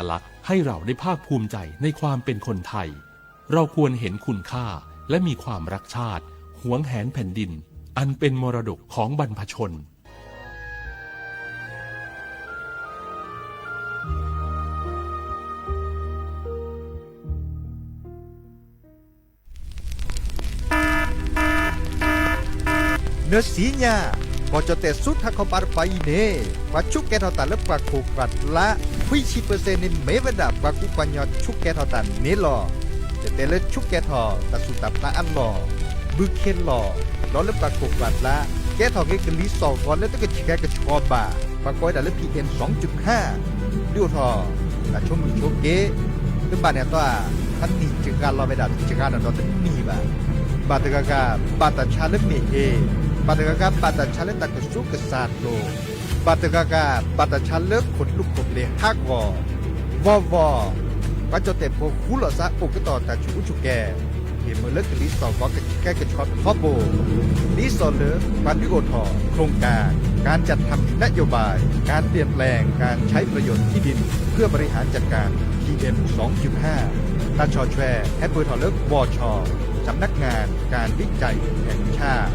ลักษณ์ให้เราได้ภาคภูมิใจในความเป็นคนไทย เราควรเห็นคุณค่าและมีความรักชาติ หวงแหนแผ่นดิน อันเป็นมรดกของบรรพชน နစံညါ, ကီၢ်ကၠီၣ်တဲၣ်ဆူထးခီပၤတပၤအံၤန့ၣ် ပှၤဆူးကဲထီၣ်တၢ်လၢပှၢ်ခိၣ်ပှၢ်ကျါ ခွံဆံပၢၢ်စဲၣ်န့ၣ် မ့ၢ်ဝဲဒၣ်ပှၤကူပှၤကညီဆူးကဲထီၣ်တၢ်န့ၣ်လီၤ. ကတဲလၢဆူးကဲထီၣ်တၢ်ဆူၣ်တၢ်ဖျါအလီၢ်, ဘုခ့လီၢ်, ဒီးလၢပှၢ်ခိၣ်ပှၢ်ကျါ ကဲထီၣ်က့ၤကလံၤစီၣ်ဂီၤလၢတကဆှဲကဆှီဘၣ်, ပှၤကိးဝဲဒၣ်လၢ PM စူၣ်ဟါ, ဒုးအိၣ်ထီၣ် တၢ်ဆိမိၣ်ဆိက့, တဘၣ်န့ၣ်အသီ, တနံၣ်တဂၤလီၤဝဲဒၣ်တဂၤဒီးတနံၣ်ဘၣ်. ဘၣ်တဂၤဂၤ ဘၣ်တၢ်ဆါလၢမ့ၢ်ဟ့ၣ်, ဘၣ်တဂၤဂၤ ဘၣ်တၢ်ဆါလၢတၢ်ကဆူးကစၢ်လိၤ, ဘၣ်တဂၤဂၤ ဘၣ်တၢ်ဆါလၢခိၣ်သူခိၣ်ပျ့ၤဟးဂီၤ, ဘီဘီ, ပှၤကၠီၣ်တဲၣ်ဖိဃူလိာ်သးအိၣ်ကတီၢ်တၢ်ဆူးအူဆူးကဲ ဟ့ၣ်မုာ်လၢကလံၤစီၣ်ဂီၤကဆှဲကဆှီထီဘိ, ဒ်သိးလၢ ပှၤဒုးအိၣ်ထီၣ် โครงการ การจัดทำนโยบาย การเปลี่ยนแปลงการใช้ประโยชน์ที่ดินเพื่อบริหารจัดการ PM สองจุดห้า တၢ်ဆီၣ်ထွဲ ဟဲပၢၢ်ထီၣ်လၢ บช สำนักงานการวิจัยแห่งชาติ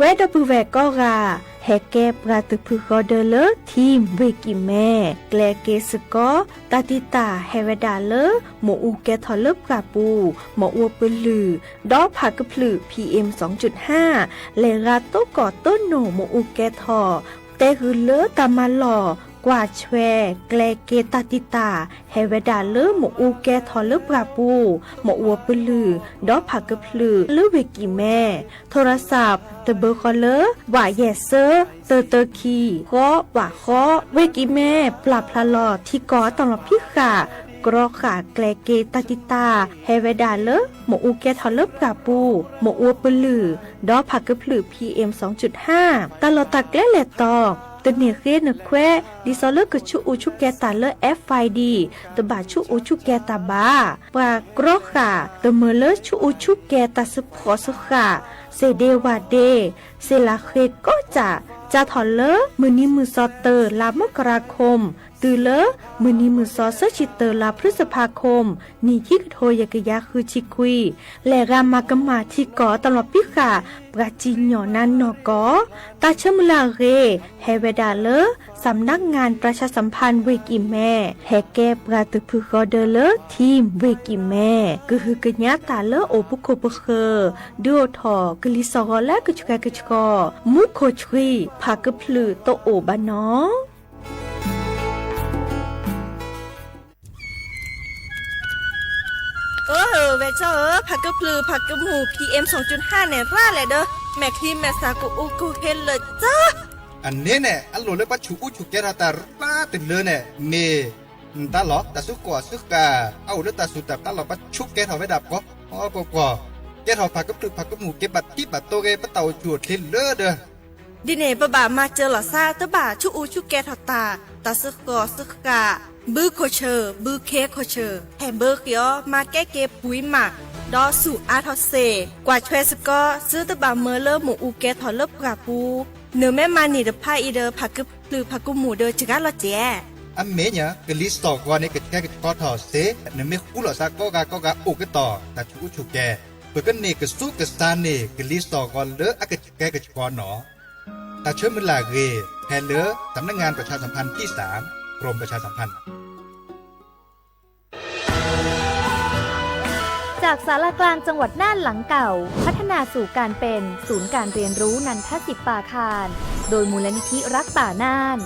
ကွဲဒီပုၢ်ဝဲၢ်ကိးဂၤ, ဟဲကဲပှၤတဖုဃီဒၢလၢ Team ဝ့ၢ်ကံၢ်မဲ, ကျဲက့ၤစ့ၢ်ကီး တၢ်တံာ်တာ်ဟဲဝဲဒၣ်လၢ မ့ၣ်အူကဲထီၣ်လၢပှၢ်ပူၤ, မ့ၣ်အူပလုၢ်, ဒီးဖးကဖျၢၣ် PM စူၣ်ဟါ, လဲၤရၤတိၢ်ကီၢ်တိၢ်နိၣ်မ့ၣ်အူကဲထီၣ်, တဲဂုာ်လၢတၢ်မၤလီၢ် ကွၢ်ထွဲ ကျဲက့ၤတၢ်တံာ်တာ် ဟဲဝဲဒၣ်လၢမ့ၣ်အူကဲထီၣ်လၢပှၢ်ပူၤ, မ့ၣ်အူပလုၢ်, ဒီးဖးကဖျၢၣ်လၢဝ့ၢ်ကံၢ်မဲ, โทรศัพท์ တဘၢဃီလၢ ဝးယဲၢ်သၢ တၢတၢခံ ဃိးဝးဃိး, ဝ့ၢ်ကံၢ်မဲ ပျၢ်ဖျါလီၤထံကီၢ်အတီၢ်လီၤဖံးဃာ်, ကြီဃာ်ကျဲက့ၤတၢ်တံာ်တာ် ဟဲဝဲဒၣ်လၢ မ့ၣ်အူကဲထီၣ်လၢပှၢ်ပူၤ, မ့ၣ်အူပလုၢ်, ဒီးဖးကဖျၢၣ် PM စူၣ်ဟါ, တၢ်လီၢ်တၢ်ကျဲလဲၤတီၤ တန့ၢ်ဃ့နခွဲး ဒ်သိးလၢကဆူးအူဆူးကဲတၢ်လၢ FID တဘၣ်ဆူးအူဆူးကဲတၢ်ဘၣ်. ပှၤကြီဃာ် တမၢလၢဆူးအူဆူးကဲတၢ်စၢဖှီၣ်စၢဃာ်, စ့ၢ်ဒ့ဝၣ်ဒ့, စ့ၢ်လးဃ့ကိးစၢ်, စးထီၣ်လၢမုၢ်နံၤမုၢ်သီ တၢ လါမကရၤခိၣ် တုၤလၢ မုၢ်နံၤမုၢ်သီ သၢဆံတၢ လါဖျုစဖါခိၣ် နံၣ်ခံကထိယဲၢ်ကယၤဃုဆံခွံ, လဲၤရၤမၤကမၣ်ထံကီၢ်အတီၢ်လီၤဖံးဃာ် ပှၤစံၣ်ညီၣ်နါနီၢ်ကီၢ်, တၢ်ဆၢမုၢ်လၢ်အဂ့ၢ် ဟဲဝဲဒၣ်လၢ สำนักงานประชาสัมพันธ์ ဝ့ၢ်ကံၢ်မဲ, ဟဲကဲပှၤတဖုဃီဒၢလၢ Team ဝ့ၢ်ကံၢ်မဲ, ကဟုကညးတၢ်လၢအိၣ်ပူၤခိၣ်ပဃၢၤ, ဒုးအိၣ်ထီၣ်ကလံၤစီၣ်ဂီၤလၢကဆှဲကဆှီ, မူခိၣ်ဆှံ ဖးကဖျၢၣ်တအိၣ်ဘၣ်နီၤ. အၢ ဝဲၢ်ကၠီဧၢ, ဖးကဖျၢၣ်ဖးကမူၣ် PM စူၣ်ဟါန့ၣ် ရၤလဲၣ်ဒီး မဲာ်ချံမဲာ်သၣ်ကအိၣ်ကဟ့လၢာ်ကၠီ. အန့ၣ်န့ၣ် အလိၣ်လၢပှၤဆူးအူဆူးကဲထီၣ်တၢ်ရၤတလၢန့ၣ် မ့ၢ်နတၢ်လီၢ် တၢ်စုကီၢ်စုဃၣ် အအိၣ်လၢတၢ်စူၢ်တၢ်ပျၢ်လီၤ ပှၤဆူးကဲထီၣ်ဝဲဒၣ်ပှီၤပှီၤပှီၤ, ကဲထီၣ်ဖးကဖျၢၣ်ဖးကမူၣ် က့ၤဘၣ်ထံဘၣ်တိၢ်ဂ့ၤ ပတၢ်အိၣ်ဆူၣ်အိၣ်ချ့လၢဒီး ဒ်န့ၣ် ပဘၣ်မၤစၢၤလီၤသး တဘၣ်ဆူးအူဆူးကဲထီၣ်တၢ်, တၢ်စုကီၢ်စုဃၣ်, ဘုခိၣ်ဆၢၣ် ဘုခ့ခိၣ်ဆၢၣ် ဟဲဘၢဃ့အီၤ မၤကဲက့ၤပှံၤမး, ဒီးဆူၣ်အါထီၣ်စ့ၢ်, ကွၢ်ထွဲစ့ၢ်ကီး သုတဘၣ်မၢလၢမ့ၣ်အူကဲထီၣ်လၢပှၢ်ပူၤ, နမ့ၢ်မၤန့ၢ်တဖၣ်အံၤဒီး ဖးကဖျၢၣ်ဖးကမူၣ်ဒီးစှၤလီၤစဲး. အမ့ၢ်ညါ ကလံၤစီၣ်ဂီၤန့ၣ် ကဆှဲကဆှီထီၣ်စ့ၢ်, နမ့ၢ်ဃူလိာ်သးကိးဂၤကိးဂၤအိၣ်ကတီၢ် တၢ်ဆူးအူဆူးကဲ, ပကန့ၢ်ကဆူးကစၢ်န့ၢ် ကလံၤစီၣ်ဂီၤလၢအကဆှဲကဆှီနီၤ. တၢ်ဆၢမုၢ်လၢ်အဂ့ၢ် ဖဲလၢ สำนักงานประชาสัมพันธ์ที่สาม กรมประชาสัมพันธ์ จากศาลากลางจังหวัดน่านหลังเก่า พัฒนาสู่การเป็นศูนย์การเรียนรู้นันทสิปปาคาร โดยมูลนิธิรักป่าน่าน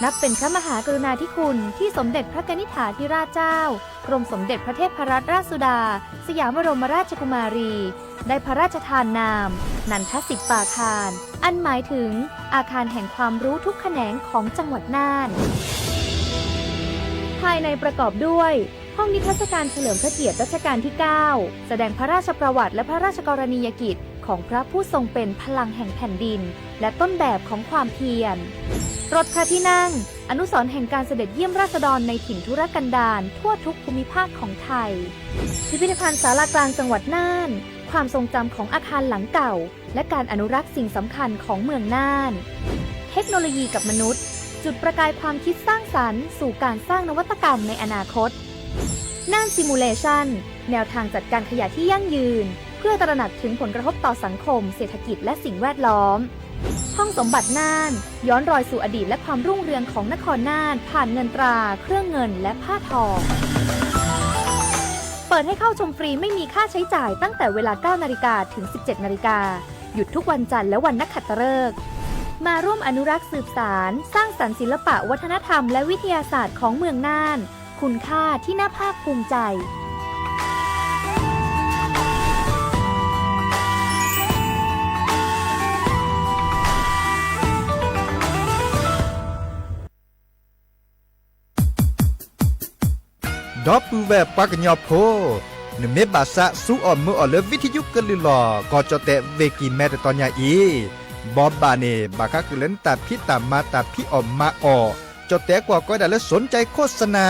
นับเป็นพระมหากรุณาธิคุณที่สมเด็จพระกนิษฐาธิราชเจ้า กรมสมเด็จพระเทพรัตนราชสุดา สยามบรมราชกุมารี ได้พระราชทานนาม นันทสิปปาคาร อันหมายถึงอาคารแห่งความรู้ทุกแขนงของจังหวัดน่าน ภายในประกอบด้วย ห้องนิทรรศการเฉลิมพระเกียรติรัชกาลที่เก้า แสดงพระราชประวัติและพระราชกรณียกิจของพระผู้ทรงเป็นพลังแห่งแผ่นดิน และต้นแบบของความเพียร รถพระที่นั่ง อนุสรณ์แห่งการเสด็จเยี่ยมราษฎรในถิ่นทุรกันดารทั่วทุกภูมิภาคของไทย พิพิธภัณฑ์ศาลากลางจังหวัดน่าน ค ความทรงจำของอาคารหลังเก่า และการอนุรักษ์สิ่งสำคัญของเมืองน่าน เทคโนโลยีกับมนุษย์ จุดประกายความคิดสร้างสรรค์สู่การสร้างนวัตกรรมในอนาคต น่าน Simulation แนวทางจัดการขยะที่ยั่งยืน เพื่อตระหนักถึงผลกระทบต่อสังคม เศรษฐกิจ และสิ่งแวดล้อม ห้องสมบัติน่าน ย้อนรอยสู่อดีตและความรุ่งเรืองของนครน่าน ผ่านเงินตรา เครื่องเงิน และผ้าทอ เปิดให้เข้าชมฟรีไม่มีค่าใช้จ่ายตั้งแต่เวลา เก้านาฬิกา ถึง สิบเจ็ดนาฬิกา หยุดทุกวันจันทร์และวันนักขัตฤกษ์ มาร่วมอนุรักษ์สืบสาน สร้างสรรค์ศิลปะวัฒนธรรมและวิทยาศาสตร์ของเมืองน่าน คุณค่าที่น่าภาคภูมิใจ ဒီပုၢ်ဝဲၢ်ပှၤကညီဖိ, နမ့ၢ်ဘၣ်သးစူးအီၣ်မုာ်အီၣ်လၢ ဝံထယုကလုၢ်လီၤ ကီၢ်ကၠီၣ်တဲၣ် ဝ့ၢ်ကံၢ်မဲ တတီၤညါအံၤ, ဘီဘၣ်န့ၣ် ဘၣ်ဃးဃုာ်လၢနတၢ်ဖံးတၢ်မၤ တၢ်ဖံးအီၣ်မၤအီၣ်, ကၠီၣ်တဲၣ်ကွၢ်ကီဒၣ်လၢ สนใจโฆษณา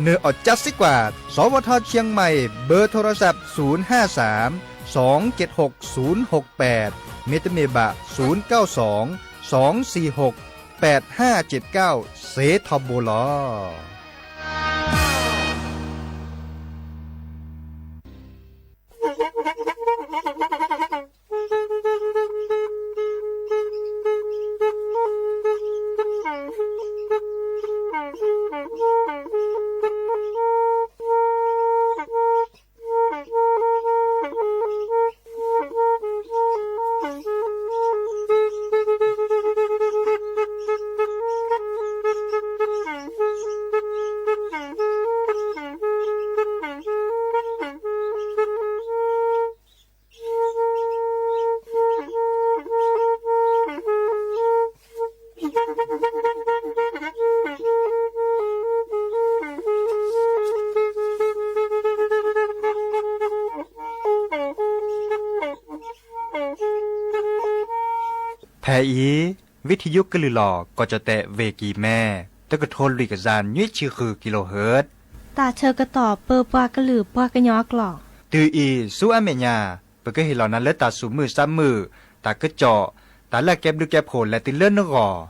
နၢ်အီၣ်ကၠါစ့ၢ်ကီး, สวท เชียงใหม่ เบอร์โทรศัพท์ ศูนย์ห้าสาม สองเจ็ดหก ศูนย์หกแปด မ့တမ့ၢ်ဘၣ် ศูนย์เก้าสอง สองสี่หก แปดห้าเจ็ดเก้า စ့ထီဘိလီၤ. ဖဲအံၤ ဝံထယုကလုၢ်လီၤ ကီၢ်ကၠီၣ်တဲၣ် ဝ့ၢ်ကံၢ်မဲ တကထိလွံၢ်ကယၤနွံဆံဃု ကံလိဟၢၣ်, တၢ်ဆၢကတီၢ်ပၢပှၤကလုာ်ပှၤကညီအကျိာ်, တုၤအံၤ ဆူအမဲာ်ညါ ပကဟ့ၣ်လီၤနၤလၢတၢ်သူၣ်မုာ်သးမုာ်, တၢ်ကစီၣ်, တၢ်လၢအကဲဘျုးကဲဖှိၣ်လဲၤတုၤလၢနဂီၢ်.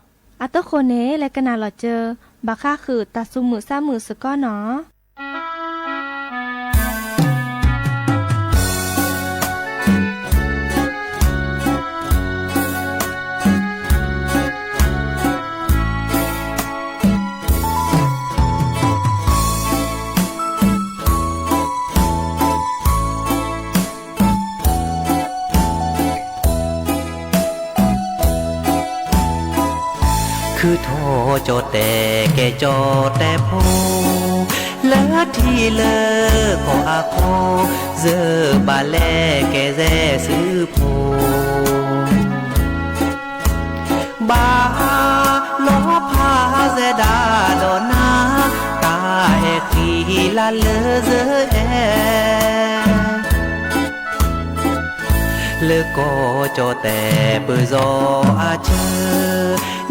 အတဃိန့ၣ် လဲၤကနၣ်လီၤစၢၤ ဘၣ်ဃးဃုာ်တၢ်သူၣ်မုာ်သးမုာ်စ့ၢ်ကီးနီၤ. ခုၣ်ထီၣ်ကၠီၣ်တဲၣ်ကဲကၠီၣ်တဲၣ်ဖိ, လၢထံလၢကီၢ်အခိၣ်, ယဘၣ်လဲၤကဲယဲၢ်စုဖိ ဘၣ်လီၤဖးယဲၢ်ဒၣ်ဒီးနၤ, တၢ်အဲၣ်ဃံလၤလၢယအဲၣ် လၢကီၢ်ကၠီၣ်တဲၣ်ပၢၢ်စီၤအဆၢ,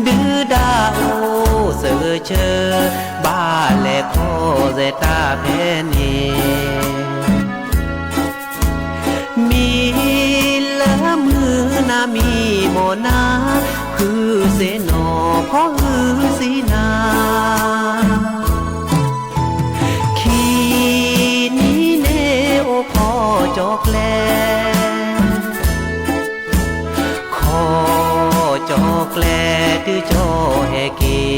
ဒုၣ်ဒါအိၣ်သဂၢၢ်ဆၢ, ဘၣ်လဲၤခီယဲၢ်တၢ်ဖဲန့ၣ် မံၤလၢမုၢ်နၤမံၤမီၢ်နၤ, ဃုစ့ၢ်နီၤဖီဃုစ့ၢ်နၤ, ခံနံၤန့ၣ်အိၣ်ခီၣ်ကၠီၣ်ကျဲ, ခီၣ်ကၠ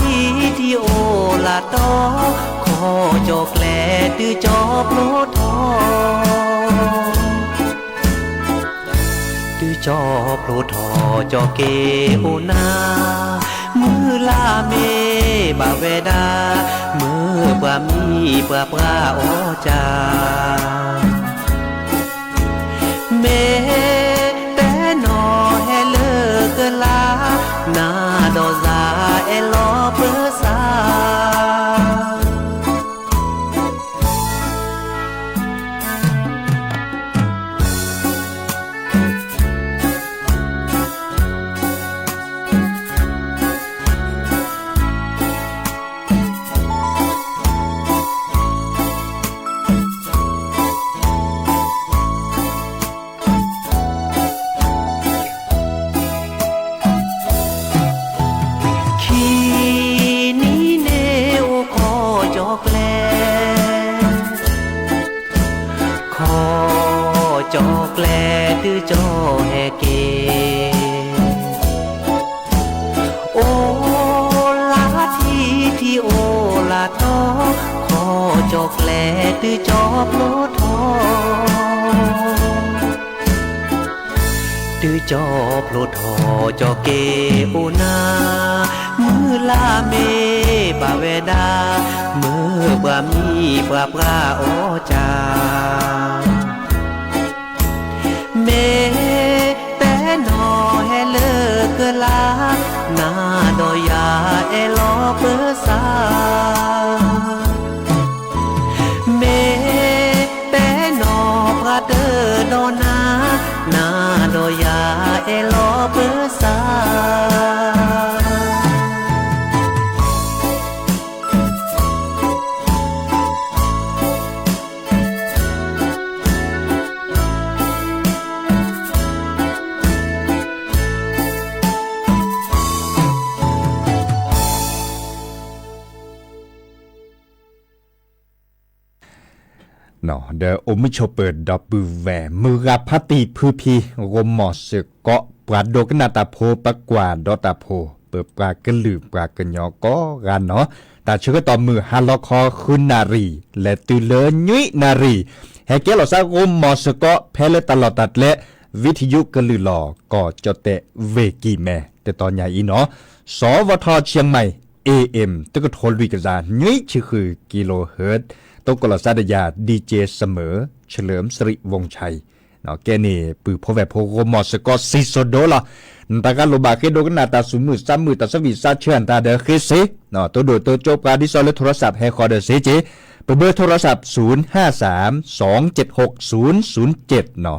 ီၣ်ကျဲတုၤကၠီၣ်ဟဲက့ၤ အိၣ်လၢထံထံအိၣ်လၢတီ, ခီၣ်ကၠီၣ်ကျဲတုၤကၠီၣ်ဖျိထီၣ်, တုၤကၠီၣ်ဖျိထီၣ်ကၠီၣ်က့ၤအိၣ်နၤ, မုၢ်လၢ်မ့ၢ်ဘၣ်ဝဲဒၣ်, မုၢ်ပှၢ်မံပှၢ်ပှၢ်အီၣ်ကၢ် မ့ၢ်တဲနီၢ်ဟဲလၢကလါ, နၤဒီးယၤအဲၣ်လီၤပၢဆှၢ. တၢ် ကၠီၤကျဲတုၤကၠီၤဟဲက့ၤ, အိၣ်လၢထံထံအိၣ်လၢတီ, ခီကၠီၤကျဲတုၤကၠီၤဖျိထီၣ်, တုၤကၠီၤဖျိထီၣ် ကၠီၤက့ၤအိၣ်နၤ, မုၢ်လၢ်မ့ၢ်ဘၣ်ဝဲဒၣ်, မုၢ်ပှၤမံပှၤပှၢ်အီၣ်ကၢ် မ့ၢ်တဲနီၤဟဲလၢကလါ, နၤဒီးယၤအဲၣ်လီၤပၢၤစး, မ့ၢ်တဲနီၤပှၤတဒီးနၤ, နၤဒီးယၤအဲၣ်လီၤပၢၤစး. ဒီးအိၣ်မုာ်ဆိးပၢၤဒီပုၢ်ဝဲၢ် မုၢ်ဂၤဖါတံၢ်ဖုဖံ ဂီၤမီၢ်စ့ၢ်ကီး ပှၤဒိကနၣ်တၢ်ဖိပကွၢ်ဒီးတၢ်ဖိ ပပှၤကလုာ်ပှၤကညီကိးဂၤနီၤ, တၢ်ဆၢကတီၢ်မုၢ်ဟါလီၤခီဃုနၣ်ရံၣ် လဲၤတုၤလၢနွံနၣ်ရံၣ်, ဟဲကဲလီၤစၢ်ဂီၤမီၢ်စ့ၢ်ကီး ဖဲလၢတၢ်လီၢ်တၢ်ကျဲ ဝံထယုကလုၢ်လီၤ ကီၢ်ကၠီၣ်တဲၣ်ဝ့ၢ်ကံၢ်မဲ တတီၤညါအံၤနီၤ, စီၤဝီၤထီၣ်ဆၢၣ်မဲၣ် A M တကထိလွံၢ်ကယၤ နွံဆံဃု kilohertz, တိကိၣ်လီၤစၢ်ဒီးယၤ DJ စမၢၣ် เฉลิมสิริวงศ์ชัย ကဲန့ၣ် ပုၢ်ဖိဝဲၢ်ဖိဂီၤမီၢ်စ့ၢ်ကီး စံၣ်စိၤဒိလီၤ, နတၢ်ဂၤလိၣ်ဘၣ်ဃ့ဒိကနၣ်တၢ်သူၣ်မုာ်သးမုာ် တၢ်ဆၢဝံၣ်စးဆၢအတၢ်ဒီးဃ့စ့, တိဒိၣ်တိကၠိပှၤဒ်သိးလၢ โทรศัพท์ ဟဲဃီၤဒီးစ့က့, ပဘၢ โทรศัพท์ ศูนย์ห้าสาม สองเจ็ดหก ศูนย์ศูนย์เจ็ดနီၤ,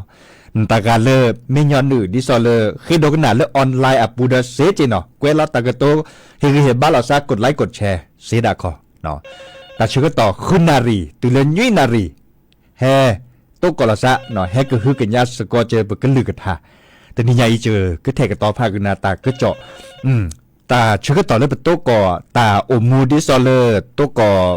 နတၢ်ဂၤလၢ မ့ၢ်ညီနုၢ်ဒ်သိးလၢ ဃ့ဒိကနၣ်လၢ online အပူၤဒီးစ့က့နီၤ, ကွဲးလီၤတၢ်ကတိၤ ဟ့ၣ်ဂံၢ်ဟ့ၣ်ဘါလိာ်သး กดไลค์ กดแชร์ စ့ဒၣ်ခီ, တၢ်ဆၢကတီၢ်ဃုနၣ်ရံၣ် တုၤလၢနွံနၣ်ရံၣ် ဟဲ တိကိၣ်လီၤစၢ် ဟဲကဟုကညးစ့ၢ်ကီးက့ၤပကလုၢ်ကထါ, တနံၤညါအံၤက ကထဲးကတီၤဖးကနၣ်တၢ်ကစီၣ်, တၢ်ဆၢကတီၢ်လၢပတိကိၣ်တၢ်အိၣ်မူဒ်သိးလၢ တိကိၣ်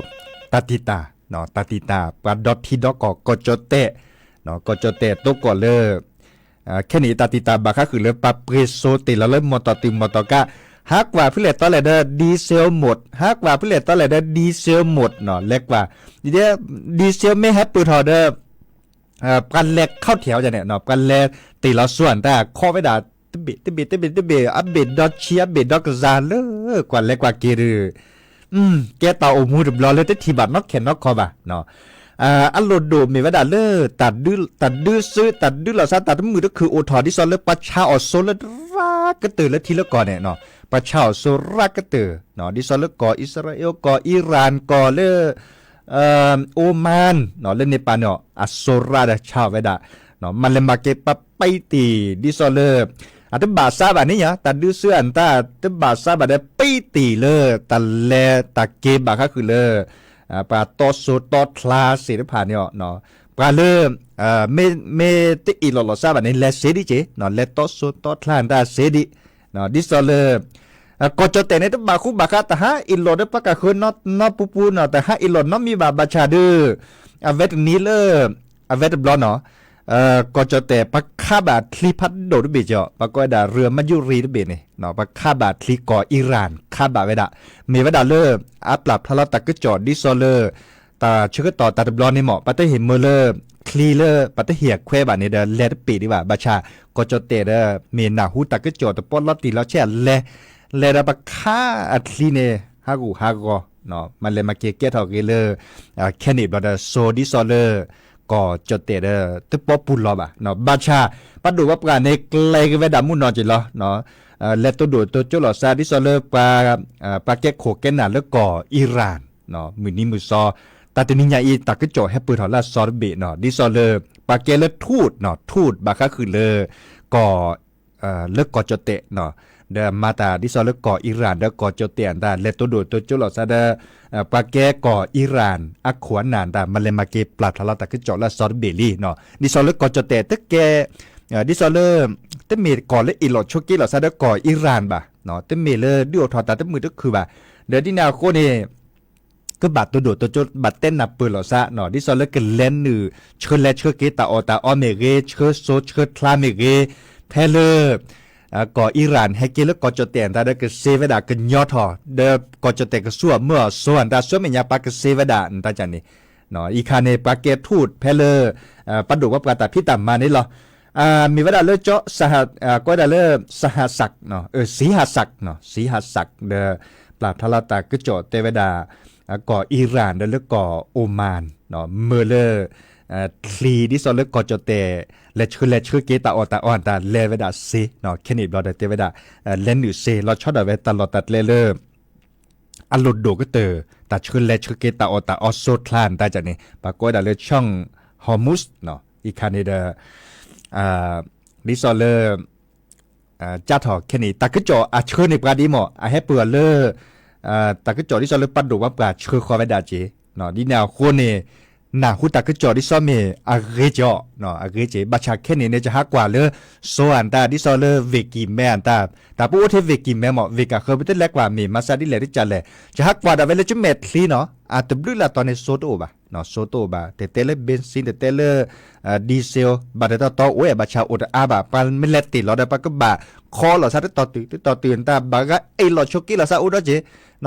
တၢ်တံာ်တာ်, တၢ်တံာ်တာ် ပှၤဒီထံဒီကီၢ် ကီၢ်ကၠီၣ်တဲၣ်, ကီၢ်ကၠီၣ်တဲၣ်တိကိၣ်လၢ ခဲန့ၣ် တၢ်တံာ်တာ်ဘၣ်ဃးဃုာ်လၢ ပှၤပှ့ၤစိတ့ၢ်လီၤလၢမီၢ်တီၢ်တုၤမီၢ်တီၢ်ကါ, ဟးကွၢ်ဖဲလဲၣ်တီလဲၣ်ဒီး diesel mode, ဟးကွၢ်ဖဲလဲၣ်တီလဲၣ်ဒီး diesel mode နီၤ, လဲၤကွၢ်, ဒ် diesel မ့ၢ်ဟဲပၢၢ်ထီၣ်ဒီး ပှၤလဲၤခီၣ်ထံးန့ၣ်, ပှၤလဲၤတ့ၢ်လီၤစိၣ်အတၢ်ခီၣ်ဝဲဒၣ် တဘ့ၣ်တဘ့ၣ်တဘ့ၣ်တဘ့ၣ် အဘ့ၣ်ဒီဆံ အဘ့ၣ်ဒီကစၢ်လၢ ကွၢ်လဲၤကွၢ်က့ၤဒီး ကဲတၢ်အိၣ်မူတဘျီလၢတထံၣ်ဘၣ်နီတခီနီတခီဘၣ်. အလိၣ်ဒိၣ်မ့ၢ်ဝဲဒၣ်လၢ တၢ်ဒုးစု တၢ်ဒုးလိာ်သး တၢ်တမုာ်တခုၣ်အိၣ်ထီၣ် ဒ်သိးလၢပှၤဆါအီၣ်စိလၢရၣ်ကတၢၢ်လၢထံလၢကီၢ်န့ၣ်, ပှၤဆါအီၣ်စိရၣ်ကတၢၢ်, ဒ်သိးလၢကီၢ်အံၣ်စရ့လး ကီၢ်အံရၣ် ကီၢ်လၢ အိမၢၣ် လၢန့ၣ်ပာ်န့ၣ် အစိရၣ်ဒီးဆါအီၣ်ဝဲဒၣ်, မၤလဲၤမၤက့ၤပှၤပံးတ့ၢ် ဒ်သိးလၢ အတဘၣ်စးဘၣ်န့ၣ်ညါ တၢ်ဒုးစုအတၢ်တဘၣ်စးဘၣ်ဒီး ပံးတ့ၢ်လၢတၢ်လဲၤတၢ်က့ၤဘၣ်ဃးဃုာ်လၢ ပှၤတီစိတီချါသ့ၣ်တဖၣ်န့ၣ်, ပှၤလၢ မ့ၢ်တအ့ၣ်လိာ်လိာ်သးဘၣ်န့ၣ် လဲၤစ့ဒံးက့ၤ, လဲၤတီစိတီချါတၢ်စ့ဒံး, ဒ်သိးလၢ ကီၢ်ကၠီၣ်တဲၣ်န့ၣ် တဘၣ်ဃူဘၣ်ဃးတဟးအ့ၣ်လိာ်ဒီးပှၤကဃၢၤနီတပူၤနီၤ တဟးအ့ၣ်လိာ်နီတမံၤဘၣ် ဘၣ်ဆၣ်ဒီး အဝဲတနံၤလၢ အဝဲတဘျီနီၤ ကီၢ်ကၠီၣ်တဲၣ် ပှၤခးဘၣ်ချံဖးဒိၣ်တဘ့ၣ်ကီး ပှၤကိးဝဲဒၣ် ရၢမယူရံတဘ့ၣ်န့ၣ် ပှၤခးဘၣ်ချံကီၢ်အံရၣ် ခးဘၣ်ဝဲဒၣ်, မ့ၢ်ဝဲဒၣ်လၢ အပျၢ်ဖျါလီၤတၢ်ကစီၣ်ဒ်သိးလၢ တၢ်ဆၢကတီၢ်တၢ်တဘျီန့ၣ်မ့ၢ် ပတဟ့ၣ်မၢလၢ ချံလၢ ပတဟ့ၣ်အခွဲးဘၣ်န့ၣ်ဒီး လဲၤတပ့ၤဒံးဘၣ် ဘၣ်ဆၣ် ကီၢ်ကၠီၣ်တဲၣ်ဒီး မ့ၢ်နၢ်ဟူတၢ်ကစီၣ်တပီလီၤတံၢ်လီၤဆဲးအလဲၤ, လဲၤဒီးပခးအချံန့ၣ် ဟးဂူာ်ဟးဂီၤ မၤလဲၤမၤက့ၤကဲထီၣ်ဂ့ၤလၢ ခဲန့ၣ်ဘျီဒီး စိဒ်သိးလၢ ကီၢ်ကၠီၣ်တဲၣ်ဒီး တပီပူၤလီၤဘၣ်, ဘၣ်ဆၣ် ပှၤဒိၣ်ပှၤပှၢ်န့ၣ် ကျဲက့ၤဝဲဒၣ်မုၢ်နီၢ်က့ၤလီၤ, လဲၤတိဒိၣ်တိကၠိလိာ်သး ဒ်သိးလၢ ပှၤကဲခိၣ်ကဲနၢ်လၢကီၢ်အံရၣ် မုၢ်နံၤမုၢ်သီ, တၢ်တနံၤညါအံၤ တၢ်ကစီၣ်ဟဲပၢၢ်ထီၣ်လၢအသီတဘ့ၣ်နီၤ ဒ်သိးလၢ ပှၤကဲလၢ ထူးနီၤ ထူး ဘၣ်ဃးဃုာ်လၢ ကီၢ် လၢကီၢ်ကၠီၣ်တဲၣ်နီၤ, ဒီးမၤတၢ်ဒ်သိးလၢကီၢ်အံရၣ်ဒီးကီၢ်ကၠီၣ်တဲၣ်အတၢ် လဲၤတိဒိၣ်တိကၠိလိာ်သးဒီး ပှၤကဲကီၢ်အံရၣ် အခိၣ်အနၢ်တၢ် မၤလဲၤမၤက့ၤပျၢ်ဖျါလီၤတၢ်ကစီၣ်လၢအသီတဘ့ၣ်လံနီၤ, ဒ်သိးလၢကီၢ်ကၠီၣ်တဲၣ်တကဲ ဒ်သိးလၢ တမ့ၢ်ကီၢ်လၢအ့ၣ်လိာ်ဆိးက့လိာ်သးဒီးကီၢ်အံရၣ်ဘၣ်, တမ့ၢ်လၢဒုးအိၣ်ထီၣ်တၢ်တမုာ်တခုၣ်ဘၣ်, ဒီးဒ်န့ၣ်အဃိန့ၣ် ကဘၣ်တိၢ်ဒိၣ်တိၢ်ကၠိ ဘၣ်တဲနၢ်ပၢၢ်လိာ်သးနီၤ ဒ်သိးလၢကလဲၤနုာ် ဆှၢလဲၤဆှၢက့ၤတၢ်အီၣ်တၢ်အီမ့ၢ်ဂ့ၤ ဆှၢစိဆှၢချါမ့ၢ်ဂ့ၤ ဖဲလၢ ကီၢ်အံရၣ် ဟဲက့ၤလၢကီၢ်ကၠီၣ်တဲာ်အတၢ်ဒီးကစ့ဝဲဒၣ်ကညီထီၣ် ဒီးကီၢ်ကၠီၣ်တဲာ်ကဆူၣ်အီၤမၢအီၤစိၤအတၢ် ဆူမဲာ်ညါပှၤကစ့ဝဲဒၣ်နတၢ်ကန့ၣ် အံၤခါန့ၣ် ပှၤကဲထူၣ်ဖဲလၢ ပှၤဒိၣ်ပှၤပှၢ်တၢ်ဖံးတၢ်မၤန့ၣ်လီၤ. မ့ၢ်ဝဲဒၣ်လၢကၠီ ကိးဝဲဒၣ်လၢ စဟစၢၣ် စံဟစၢၣ် စံဟစၢၣ် ဒီး ပျၢ်ဖျါလီၤတၢ်ကစီၣ်တဲဝဲဒၣ် ကီၢ်အံရၣ်ဒီးလၢကီၢ်အိၣ်မၢၣ် မၢလၢ ချံဒ်သိးလၢကီၢ်ကၠီၣ်တဲာ် လဲၤဆှၢလဲၤဆှၢက့ၤတၢ်အီၣ်တၢ်အီတၢ်လဲၤဝဲဒၣ်စ့ ခဲန့ၣ်ဘျီဒီးတဲဝဲဒၣ် လဲၤနုာ်စ့ လီၤဆီဒၣ်ဝဲတၢ်လီၢ်တၢ်ကျဲလၢ အလိၣ်ဒိၣ်ကတၢၢ် တၢ်ဆှၢလဲၤဆှၢက့ၤတၢ်အီၣ်တၢ်အီစိၤချါနတၢ်ကန့ၣ် ပှၤကိးဝဲဒၣ်လၢ ဆၣ် Hormuz အံၤခါန့ၣ်ဒီး ဒ်သိးလၢ ကၢ်ထီၣ်ခဲန့ၣ် တၢ်ကစီၣ်အဆှၢန့ၢ်ပှၤဒ်မ့ၢ် အဟဲပၢၢ်အီၤလၢ တၢ်ကစီၣ်ဒ်သိးလၢပှၤဒိၣ်ပှၤပှၢ်ဆှၢဃီၤဝဲဒၣ်က့ၤ ဒ်န့ၣ်အဃိန့ၣ် နၢ်ဟူတၢ်ကစီၣ်ဒ်သိးမ့ၢ်အဂ့ၤကီး အဂ့ၤက့ၤ ဘၣ်ဆၣ်ခဲန့ၣ်န့ၣ် ယဟးကွၢ်လၢ စိၤအတၢ်ဒ်သိးလၢ ဝ့ၢ်ကံၢ်မဲအတၢ် တၢ်ပအိၣ်ထဲဝ့ၢ်ကံၢ်မဲမ့ၢ် ဝ့ၢ်ကၢ်ဃၢၤပတဲလဲၤကွၢ်မ့ၢ်မၤစၢ်ဒ်လဲၣ်ဒ်ကလဲၣ် ယဟးကွၢ်ဒၣ်ဝဲလၢကမဲာ်ချံနီၤ အတဘျုးလၢ်တီၤန့ၣ် စိၤတအိၣ်ဘၣ် စိၤတအိၣ်ဘၣ် တတဲလၢ ဘ့ၣ်စံ တတဲလၢ ဒံစ့ ဘၣ်တတီတီအိၣ်ဝဲ ဘၣ်ဆၣ်အိၣ်တအါဘၣ် ပှၤမ့ၢ်လဲၤတ့ၢ်လီၤဒီး ပှၤကဘၣ်ခီလီၤသးတတီၤတုၤ တတီၤတုၤအတၢ် ဘၣ်ဂၤအ့ၣ်လိာ်ဆိးက့လိာ်သးအိၣ်ဒီးက့ၤ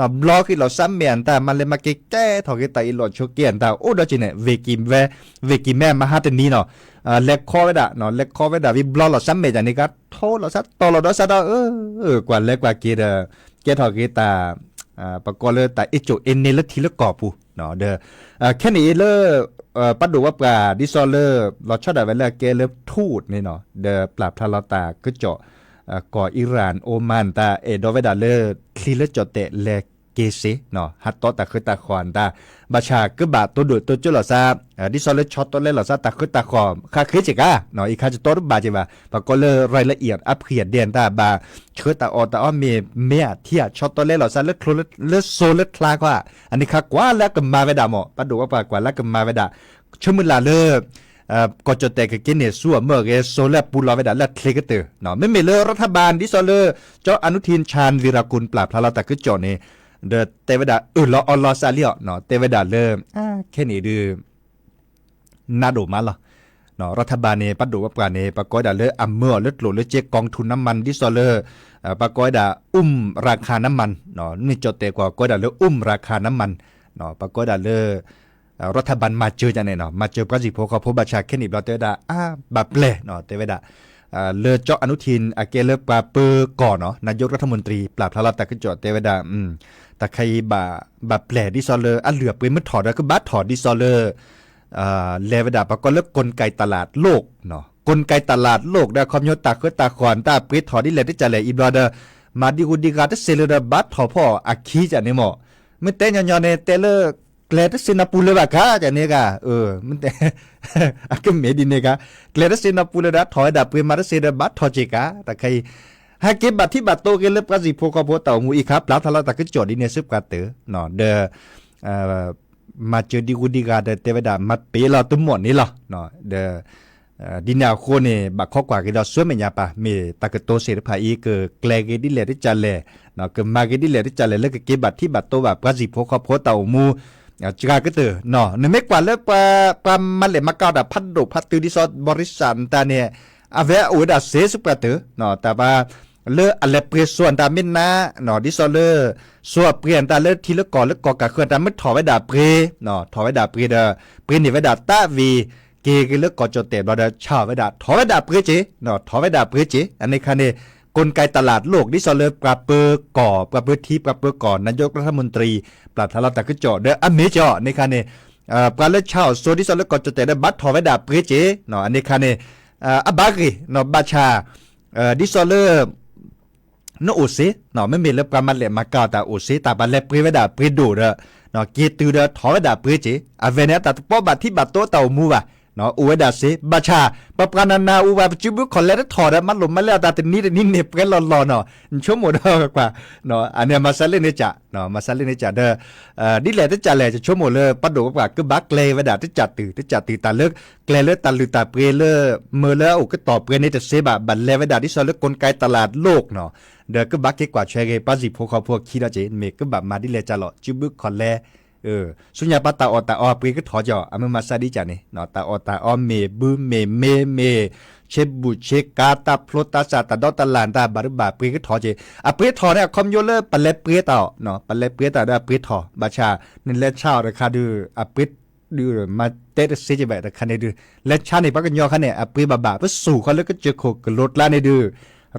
ဘျီဃ့လိာ်သးမဲာ်အတၢ် မၤလဲၤမၤက့ၤကဲထီၣ်က့ၤတၢ်အ့ၣ်လိာ်ဆိးက့အတၢ်အိၣ်ဒီးက့ၤန့ၣ် ဝ့ၢ်ကံၢ်မဲ ဝ့ၢ်ကံၢ်မဲမဟါတနံၤနီၤ လဲၤခီဝဲဒၣ် လဲၤခီဝဲဒၣ်ဝံၤဘျီလိာ်သးမဲာ်ဒ်န့ၣ်က ထိလိာ်သးတီၤလိာ်ဒီးသးဒီး ကွၢ်လဲၤကွၢ်က့ၤဒီး ကဲထီၣ်က့ၤတၢ် ပကိးလၢတၢ်အ့ၣ်ကၠိၣ်အ့ၣ်န့ၢ်လၢထံလၢကီၢ်ပူၤ ဒီး ခဲန့ၣ်အံၤလၢ ပှၤဒိၣ်ပှၤပှၢ်ဒ်သိးလၢ လီၤဆီဒၣ်ဝဲလၢအကဲလၢထူၣ်န့ၣ်နီၤ ဒီးပျၢ်ဖျါလီၤတၢ်ကစီၣ် ကီၢ်အံရၣ် အိၣ်မၢၣ် တၢ်အဲၣ်ဒိးဝဲဒၣ်လၢ ချံလၢကၠီၣ်တဲာ်လဲၤက့ၤစ့ ဟးတီတၢ်ဃၢတၢ်ဃီၤတၢ် ဘၣ်ဆၣ်ကဘၣ်တိၢ်ဒိၣ်တိၢ်ကၠိလိာ်သး ဒ်သိးလၢဆီတလဲလိာ်သးတၢ်ဃၢတၢ်ဃီၤ ဃၣ်ဃ့စ့ၢ်ကီး အံၤခါယတီတဘၣ်က့ၤဘၣ် ပကိးလၢ ရၤလအံၤ အဖှံၣ်အဒဲးတၢ်ဘၣ် ဆှၢတၢ်အီၣ်တၢ်အီမ့ၢ်မ့ၢ်အထံအဆီတလဲလိာ်သးလၢချိလၢ လၢစိၤလၢချါခီ အန့ၣ်ခါကွၢ်လၢကမၤဝဲဒၣ်မ့ၢ် ပှၤဒိၣ်ပှၤပှၢ်ကွၢ်လၢကမၤဝဲဒၣ် ဆၢမုၢ်လၢ်လၢ ကီၢ်ကၠီၣ်တဲာ်ကက့ၤန့ၢ်ဆူအမၢၢ်အဂ့ၤ စိၤလၢအပူၤလီၤဝဲဒၣ်လၢအချ့ကတၢၢ် မ့မ့ၢ်လၢရၤထဘၢၣ်ဒ်သိးလၢ ကၠီအနုထံၣ် ဆၣ်ဝံရၣ်ကူၣ် ပျၢ်ဖျါလီၤတၢ်ကစီၣ်န့ၣ် ဒီးတဲဝဲဒၣ်အၢၣ်လီၤအီလီၤသးလံအီၤ တဲဝဲဒၣ်လၢ ခဲန့ၣ်ဒုး နးဒိၣ်မးလီၤ ရၤထဘၢၣ်န့ၣ် ပှၤဒိၣ်ပှၤပှၢ်န့ၣ် ပှၤကိးဝဲဒၣ်လၢအမၢအီၤလၢကျိၣ်လၢစ့ กองทุนน้ำมัน ဒ်သိးလၢ ပှၤကိးဝဲဒၣ် อุ้มราคาน้ำมัน မ့ၢ်ကၠီၣ်တဲာ်ကွၢ်ကိးဝဲဒၣ်လၢ อุ้มราคาน้ำมัน ပှၤကိးဝဲဒၣ်လၢ ရၤထဘၢၣ်မၤစၢၤယၤန့ၣ်နီၤ မၤစၢၤပှၤစံၣ်ဖိဃီဖိ ဘၣ်ဆၣ်ခဲန့ၣ်ဘျီတဲဝဲဒၣ် အါ ဘၣ်ပျဲၢ်နီၤ တဲဝဲဒၣ် လၢကၠီအနုထံၣ် အကဲလၢပှၤပၢၤကီၢ်နီၤ นายกรัฐมนตรี ပျၢ်ဖျါလီၤတၢ်ကစီၣ်တဲဝဲဒၣ် တၢ်ခဲအံၤဘၣ် ဘၣ်ပျဲၢ်ဒ်သိးလၢအလုၢ်အပှ့ၤမ့ၢ်ထီၣ်ဒီးကဘၣ်ထီၣ်ဒ်သိးလၢ လဲၤဝဲဒၣ် ပှၤကိးလၢ กลไกตลาดโลกနီၤ กลไกตลาดโลก ဒီးအခီပညီတၢ်ဃၢတၢ်ဃီၤ တၢ်ပှ့ၤထီၣ်ဒ်လဲၣ်တကလဲၣ် အံၤဘျီဒီး မၤဒံဂုၤဒံဂၤတစ့လၢဒီးဘၣ်ထီၣ်ဖီၣ်အခံကန့ၣ်မ့ၢ် မ့ၢ်တဲညီညီန့ၣ် တဲလၢ ကျဲတစ့နပူၤလၢၤဘၣ်ကါ ကန့ၣ်ဂၤ မ့ၢ်တဲ အကမ့ၢ်ဒ်န့ၣ်ကါ ကျဲတစ့နပူၤလၢၤဒီးထီၣ်ဝဲဒၣ်ပှ့ၤ မၤတစ့ဒီးဘၣ်ထီၣ်က့ၤကါ တၢ်ခဲအံၤ ဟဲက့ၤဘၣ်ထံဘၣ်တိၤက့ၤလၢပှၤစံၣ်ဖိဃီဖိတၢ်အိၣ်မူအံၤခါ ပျၢ်ဖျါလီၤတၢ်ကစီၣ်ဒ်န့ၣ်စ့ၢ်ကီးတၢ် ဒီး မၤစၢၤဒံဂုၤဒံဂၤဒီးတဲဝဲဒၣ် မၤပ့ၤလီၤတမီၢ်န့ၣ်လီၤ ဒီး ဒ်န့ၣ်အဃိန့ၣ် ဘၣ်ခိးကွၢ်က့ၤဒီးဆူမဲာ်ညါပၢ် မ့ၢ်တၢ်ကတိၤသ့ၣ်တဖၣ်အံၤ ကကျဲၤက့ၤဒ်လဲၣ်တကလဲၣ် ကမၤက့ၤဒ်လဲၣ်တကလဲၣ် လၢကက့ၤဘၣ်ထံဘၣ်တိၤဘၣ် ပှၤစံၣ်ဖိဃီဖိတၢ်အိၣ်မူ စှၤကတၢၢ် နမ့ၢ်ကွၢ်လၢ ပှၤမၤလဲၣ်မၤကၤတၢ်ဖးဒိၣ်ဖးတုၤဒ်သိး ဘီရံစၢ်နတၢ်န့ၣ် အဝဲအိၣ်ဝဲဒၣ်စ့ၢ်ကီးတၢ် တၢ်ပှၤ လၢအလဲၤပှ့ၤစိၤအတၢ်မ့ၢ်နါ ဒ်သိးလၢ စိၤအပှ့ၤအတၢ်လၢထံလၢကီၢ်လၢကီၢ်ကၢ်ဃၢၤအတၢ်မ့ၢ်ထီၣ်ဝဲဒၣ်ပှ့ၤ ထီၣ်ဝဲဒၣ်ပှ့ၤဒီး ပှ့ၤန့ၢ်ဝဲဒၣ်တၢ်ဝံၤ က့ၤက့ၤလၢကီၢ်ကၠီၣ်တဲာ်ဘျီဒီး ဆါဝဲဒၣ် ထီၣ်ဝဲဒၣ်ပှ့ၤက့ၤ ထီၣ်ဝဲဒၣ်ပှ့ၤက့ၤ အန့ၣ်ခါန့ၣ် กลไกตลาดโลก ဒ်သိးလၢပှၤပၢၤကီၢ် ပှၤပၢၤထံ ပှၤပၢၤကီၢ် นายกรัฐมนตรี ပျၢ်ဖျါလီၤတၢ်ကစီၣ်ဒီးအမ့ၢ်ကီး န့ၣ်ခါန့ၣ် ပှၤလၢဆါအီၤစိၤဒ်သိးလၢကီၢ်ကၠီၣ်တဲာ်ဒီးဘၣ်ထီၣ်ဝဲဒၣ်ပှ့ၤက့ၤ အန့ၣ်ခါန့ၣ် အဘၣ်ဂ့ၤ ဘၣ်ဆၣ် ဒ်သိးလၢ နအိၣ်စ့ မ့မ့ၢ်လၢပှၤမၤလဲၣ်မၤကၤတၢ်အိၣ်စ့ တၢ်ပှၤလဲၤပှ့ၤဝဲဒၣ်ပှ့ၤဒိၣ်ဒီး က့ၤတုၤဒီးထီၣ်ဝဲဒၣ်ပှ့ၤက့ၤ အဝဲန့ၣ်အတၢ်တပီဘၣ်ထံဘၣ်တိၤတၢ်အိၣ်မူဘၣ် အိၣ်ဝဲဒၣ်စ့ ဘၣ်ဆၣ် ပပှၤနၤနၤအူဘၣ် ပစုဘုခီၣ်လဲတထီၣ်ဒီး မၤလိာ်မၤလဲအတၢ်တနံၤတနံၤန့ၣ်ပှဲၤလီၤလီၤနီၤ နဆိကမိၣ်ဒီးကွၢ် အန့ၣ်မၤစၢၤလၢန့ၣ်ကၢ် မၤစၢၤလၢန့ၣ်ကၢ်ဒီး ဒ်လဲၣ်တကလဲၣ် ယဆိကမိၣ်လၢပှၤဒိၣ်ပှၤပှၢ်ကဘၣ်ကျဲၤဝဲဒၣ်တကၢ်တုၤ တကၢ်တုၤတၢ်လၢ ကျဲၤလၢတၢ်လုၢ်တၢ်ပှ့ၤလၢ မၢလၢအအိၣ်ကတီၢ်ပှဲၤန့ၣ်တစ့ဘၣ် ဘၣ်လဲၤဝဲဒၣ်ဒ်သိးလၢ กลไกตลาดโลกနီၤ ဒီးကဘၣ်က့ၤကွၢ်ထွဲက့ၤ ပှၤစံၣ်ဖိဃီဖိအခံဒီးက့ၤ မ့ၢ်ကဘၣ်မၤဒ်လဲၣ်ကၢ်လီၤ စုဘုခီၣ်လဲ ဆူညါပှၤတၢ်အီၣ်တၢ်အီအပှ့ၤကထီၣ်ကီး အမ့ၢ်မၤစၢ်ဒ်ကန့ၣ် တၢ်အီၣ်တၢ်အီမ့ၢ်ဘုမ့ၢ်မ့ၢ်မ့ၢ် ဆ့ဘူးဆ့ကၤ တၢ်ဖျိတၢ်စး တၢ်ဒီတၢ်လၢ် တၢ်ဘၣ်ဒုဘၣ်ပှ့ၤကထီၣ်က့ၤ အပှ့ၤထီၣ်န့ၣ် အခီပညီလၢပလဲၤပှ့ၤတၢ်အီၤ ပလဲၤပှ့ၤတၢ်ဒီးအပှ့ၤထီၣ် ဘၣ်ဆၣ် နလဲၤဆါအီၤတခါဒုး အပှ့ၤဒုး မၤတဲတစ့ကဘၣ်တခါန့ၣ်ဒုး လဲၤဆါန့ၣ် ပှၤကညီခါန့ၣ် အပှ့ၤဘၣ်ဘၣ် ပစူၢ်ဃီလၢကစၢၢ်ခိၣ်ကလိၤကျါန့ၣ်ဒုး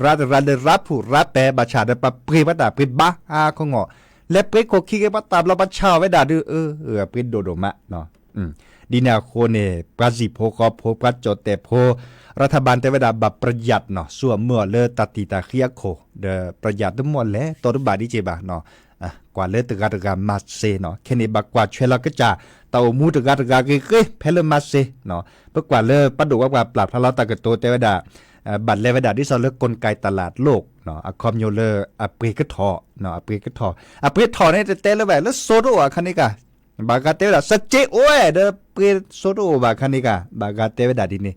ရၤတရၤလၢရၤဖူးရၤပဲာ် ဘၣ်ဆၣ်ဒီးပပှ့ၤပှၤတၢ်ပှ့ၤဘၣ်အါခီငီၢ် လဲၤပှ့ၤခိၣ်ခံက့ၤပှၤတၢ်ဘျီ ပှၤဆါအီၤဝဲဒၣ်ဒုး အပှ့ၤဒိၣ်ဒိၣ်မး ဒ်န့ၣ်အဃိန့ၣ် ပှၤစံၣ်ဖိဃီဖိ ပှၤကၠီၣ်တဲာ်ဖိ ရၤထၢၣ်ဘၣ်တဲဝဲဒၣ် ဘၣ်ပြယၢတ်ၣ်နီၤ ဆူအမုၢ်အီၤလၢတၢ်တံာ်တာ်ဃံအခိၣ် ဒီးပြယၢတ်ၣ်တမီၢ်လဲၤတီတဘၣ်ဒ်က့ဘၣ်နီၤ ကွၢ်လၢတဂၤတဂၤမၤစ့နီၤ ခဲန့ၣ်ဘၣ်ကွၢ်ဆွဲလီၤကစၢ် တၢ်အိၣ်မူတဂၤတဂၤဂ့ၤဂ့ၤ ဖဲလၢမၤစ့နီၤ ပကွၢ်လၢပှၤဒိၣ်ဝဲပှၤပျၢ်ဖျါလီၤတၢ်ကတိၤတဲဝဲဒၣ် ဘၣ်လဲၤဝဲဒၣ်ဒ်သိးလၢ กลไกตลาดโลกနီၤ အခီပညီလၢအပှ့ၤကထီၣ် အပှ့ၤကထီၣ် အပှ့ၤထီၣ်န့ၣ် တတဲလၢၤဘၣ် လၢစိတအိၣ်အခါန့ၣ်က ဘၣ်ဂၤတဲဝဲဒၣ် စစ့အိၣ်ဝဲဒီးပှ့ၤစိတအိၣ်ဘၣ်အခါန့ၣ်က ဘၣ်ဂၤတဲဝဲဒၣ်ဒ်န့ၣ်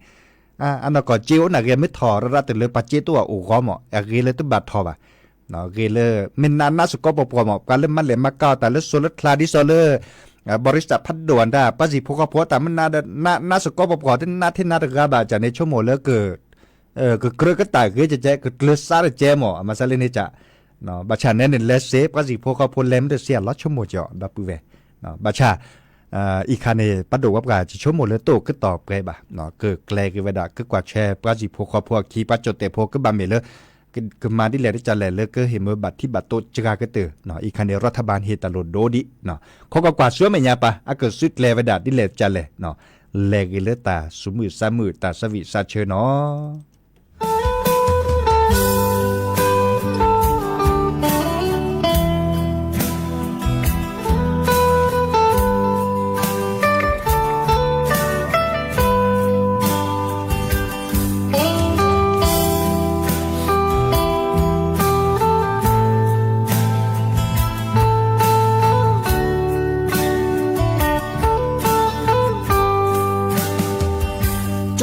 အနီၢ်ကီၢ်စ့အိၣ်န့ၣ်ဂ့ၤ မ့ၢ်ထီၣ်ရၤရၤတလၢပှၤစ့တအိၣ်အအိၣ်ဂီၢ်မး အဂ့ၤလၢတဘၣ်ထီၣ်ဘၣ် ဂ့ၤလၢ မ့ၢ်နးနးစ့ၢ်ကီးပှီၢ်ပှီၢ်မး ပှၤလၢမၤလဲၢ်မၤကၤအီၤတၢ်လၢစိလၢထးဒ်သိးလၢ ဘီရံစၢၣ်ဖးဒိၣ်အတၢ် ပှၤစံၣ်ဖိဃီဖိအတၢ်မနုၤဒီး နးနးစ့ၢ်ကီးပှီၢ်ပှီၢ် တနးထဲနးတဂၤဘၣ် ကန့ၣ်ဆိကမိၣ်လၢ ကကြၢးကတၢ်ဂ့ၤကကဲ ကကျၢၤစးတကဲမး အမၤစၢၤလၢန့ၣ်က ဘၣ်ဆၣ်နဲန့ၣ်လဲၤစ့ ပှၤစံၣ်ဖိဃီဖိလဲၤမ့ၢ်တစ့ အလီၤဆိကမိၣ်ကီးဒီပုၢ်ဝဲၢ် ဘၣ်ဆၣ် အံၤခါန့ၣ် ပှၤဒိၣ်ဝဲပှၤကဆိကမိၣ်လၢတအိၣ်ကတီၢ်ပှဲၤဘၣ် ကကျဲၤက့ၤဝဲဒၣ် ကကွၢ်ဆွဲပှၤစံၣ်ဖိဃီဖိအခံ ပှၤကၠီၣ်တဲာ်ဖိ ကဘၣ်မ့ၢ်လၢ ကမၤဒ်လဲၣ်တကလဲၣ်လၢကဟ့ၣ်မ့ၢ်ဘၣ်ထံဘၣ်တိစှၤကတၢၢ် အံၤခါန့ၣ် ရၤထၢၣ်ဘၣ်ဟ့ၣ်တၢ်လိၣ်ဒိဒ် ခီကကွၢ်ဆူမဲာ်ညါပၢ် အကစုကျဲၤဝဲဒၣ်ဒ်လဲၣ်တကလဲၣ် လဲၤဂ့ၤလၢတၢ်ဆူၣ်မုၢ်ဆါမုၢ် တၢ်ဆၢဝံၣ်ဆါဆၢနီၤ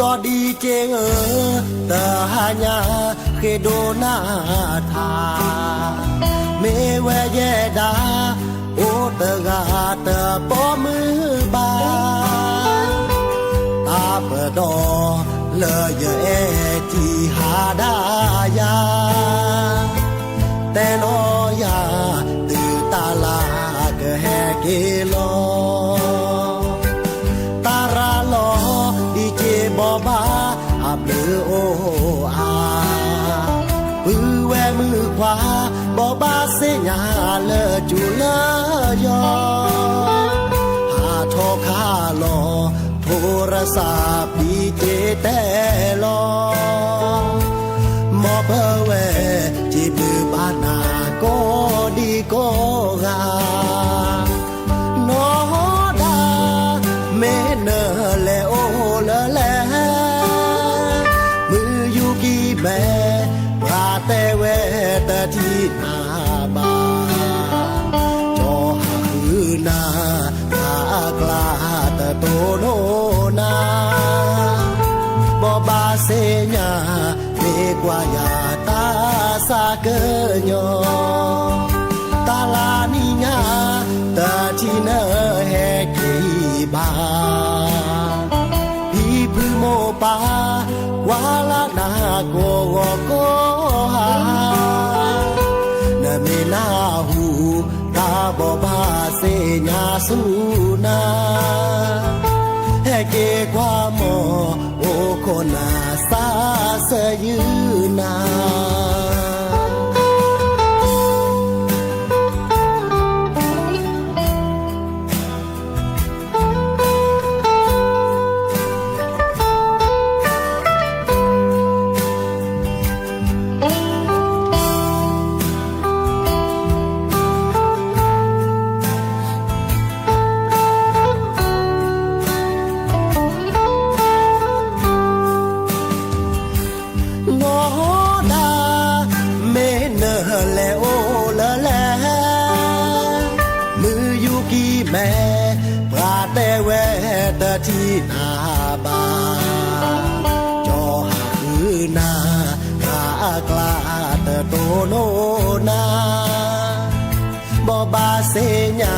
ကၠီဒံက့ဧၢ, တဟါညါဃ့ဒိးနၤထါ, မ့ၢ်ဝဲယဲဒၣ် အိၣ်တဂၤတပိာ်မုၢ်ဘၣ်, တၢ်ပဒီလၢယအဲၣ်ထံဟးဒၣ်ယၤ, တဲနီၢ်ယၤ တုၤတၢ်လၢကဟဲက့ၤလီၤ တၢ်ရၤလီၤဒ်က့ဘိးဘၣ်အဘျုးအိၣ်အါ, ပုၢ်ဝဲၢ်မုၣ်ခွါ ဘိးဘၣ်သ့ၣ်ညါလၢကၠူလၢယီၤ, ဟးထီၣ်ခးလီၤ ထိရစၢ်ပံက့တဲလီၤ, မ်ပဝဲ က့ဘျုးဘၣ်နၤကိးဒံကိးဂၤ နီၢ်ဒၢ် မ့ၢ်နလဲၤအိၣ်လၢလဲၣ်, မုၢ်ယူၤကံၤမဲာ် ပှၤတဲဝဲတထံၣ်နၤဘၣ်, ကၠီဟးဃုနၤ တၢ်အကျါတတိၢ်နီၢ်နၤ, ဘိးဘၣ်သ့ၣ်ညါ မ့ၢ်ကွၢ်ယၤတၢ်သးကညီၤ, တၢ်လၢနံၤညါ တထံၣ်နဟဲက့ၤဘၣ်, ဖံဖုမိၢ်ပၢ် ကွၢ်လၢနၤကိးဂီၤကိးဟါ, နမ့ၢ်နၢ်ဟူ တၢ်ဘိးဘၣ်သ့ၣ်ညါဆူနၤ, ဟဲက့ၤကွၢ်မီၢ် အိၣ်ခိးနၤသးစၢ်ယုၢ်နၤနီၢ်ဒၢ် မ့ၢ်နလဲၤအိၣ်လၢလဲၣ်, မုၢ်ယူၤကံၤမဲာ် ပှၤတဲဝဲတထံၣ်နၤဘၣ်, ကၠီဟးဃုနၤ တၢ်အကျါတတိၢ်နီၢ်နၤ, ဘိးဘၣ်သ့ၣ်ညါ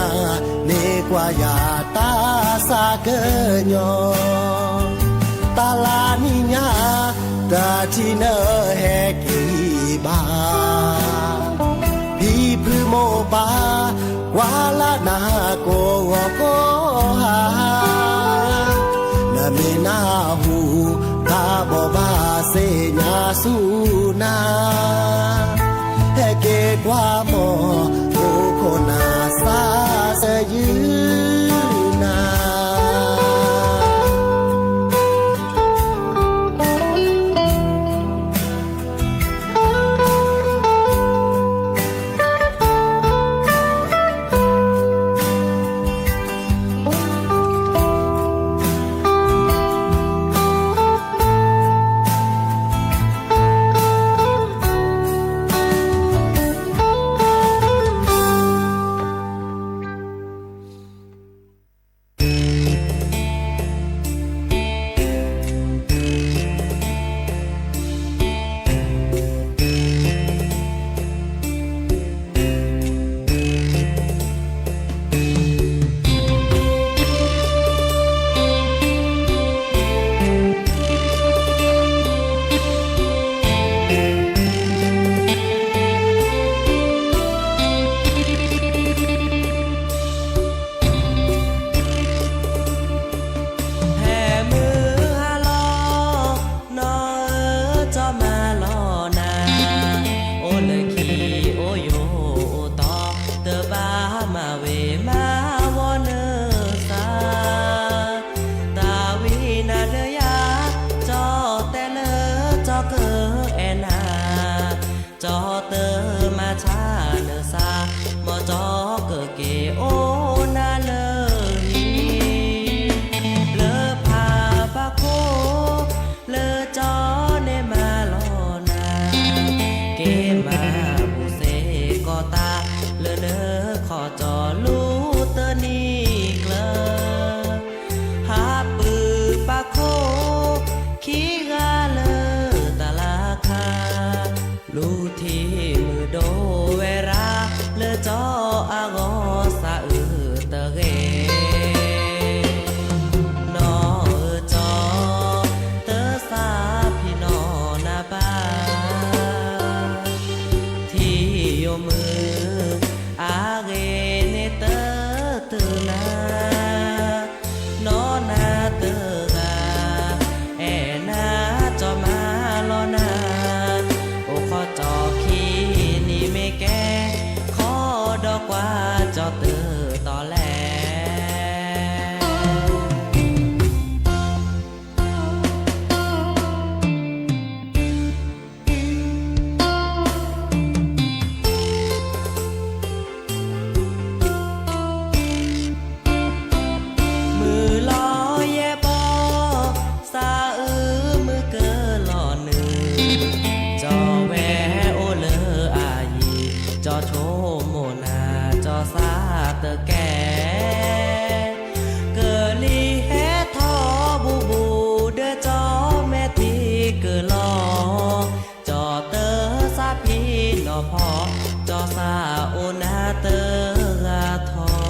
မ့ၢ် ကွၢ်ယၤတၢ်စးကညီၤ, တၢ်လၢနံၤညါ တၢ်ထံၣ်နဟဲက့ၤဘၣ်, ဖံဖုမိၢ်ပၢ် ကွၢ်လၢနၤကိးဂီၤကိးဟါ, နမ့ၢ်နၢ်ဟူ တၢ်ဘိးဘၣ်သ့ၣ်ညါဆူနၤ, ဟဲက့ၤကွၢ်မိၢ် အိၣ်ခိးနၤစးစၢ်ယုၢ်နၤ. ဟဲမုၢ်ဟါလီၤ နီၢ်ဧၢ ကၠီမၤလီၤနၤ, အိၣ်လၢခံအိၣ်ယိာ်အိၣ်တီ, တဘၣ်မၤဝံၤမၤဝီၤနုာ်သး, တၢ်ဝံနၤလၢယၤ, ကၠီတဲလၢကၠီကအဲၣ်နၤ, ကၠီတမၤဆါနုာ်သး, မ်ကၠီကက့ၤအိၣ်နၤလၢဟံၣ်, လၢဖးဘၣ်ခိၣ် လၢကၠီန့ၣ်မၤလီၤနၤ, က့ၤမၤဘူၣ်စ့ၢ်ကီးတၢ် လၢနခီၣ်ကၠီလူၤတနံၤကျၢၤ, ဟးပုၢ်ဘၣ်ခိၣ် ခံဂၤလၢတၢ်လၤခါ, လူၤထံမုၢ်ဒိၣ်ဝဲရၤ လၢကၠီအဂီၢ်သးအုးတဂ့ၤ, နီၢ်ဧၢ ကၠီ တသးဖံးနီၢ်နၤဘၣ်, ထံယိာ်မုၢ် အဂ့ၤန့ၣ်တတုၤနၤ, နီၢ်နၤတဂၤ အဲၣ်နၤ ကၠီမၤလီၤနၤ, အိၣ်ခိးကၠီခံနံၤမ့ၢ်ကဲ, ခီဒီးကွၢ်ကၠီတုၤတီၤလဲၣ်. မုၢ်လီၤယဲၢ်ဘီ, သးအုးမုၢ်ကလီၤနုာ်, ကၠီဝဲအိၣ်လၢအယံၤ, ကၠီဆိကမိၣ်နၤ ကၠီသးတကဲ, ကလံၤဟဲထီၣ်ဘူးဘူး ဒီးကၠီမဲာ်ထံကလီၤ, ကၠီတသးဖံးနီၢ်ဖီ, ကၠီသးအိၣ်နၤတဂၤထီဘိ.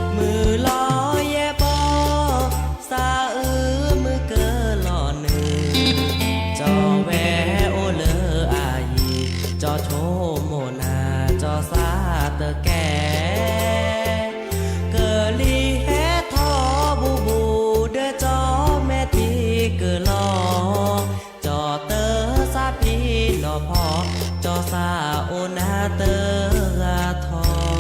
မုၢ်လီၤယဲၢ်ဘီ, သးအုးမုၢ်ကလီၤနုာ်, ကၠီဝဲအိၣ်လၢအယံၤ, ကၠီဆိကမိၣ်နၤ ကၠီသးတကဲ, ကလံၤဟဲထီၣ်ဘူးဘူး ဒီးကၠီမဲာ်ထံကလီၤ, ကၠီတသးဖံးနီၢ်ဖီ, ကၠီသးအိၣ်နၤတဂၤထီဘိ.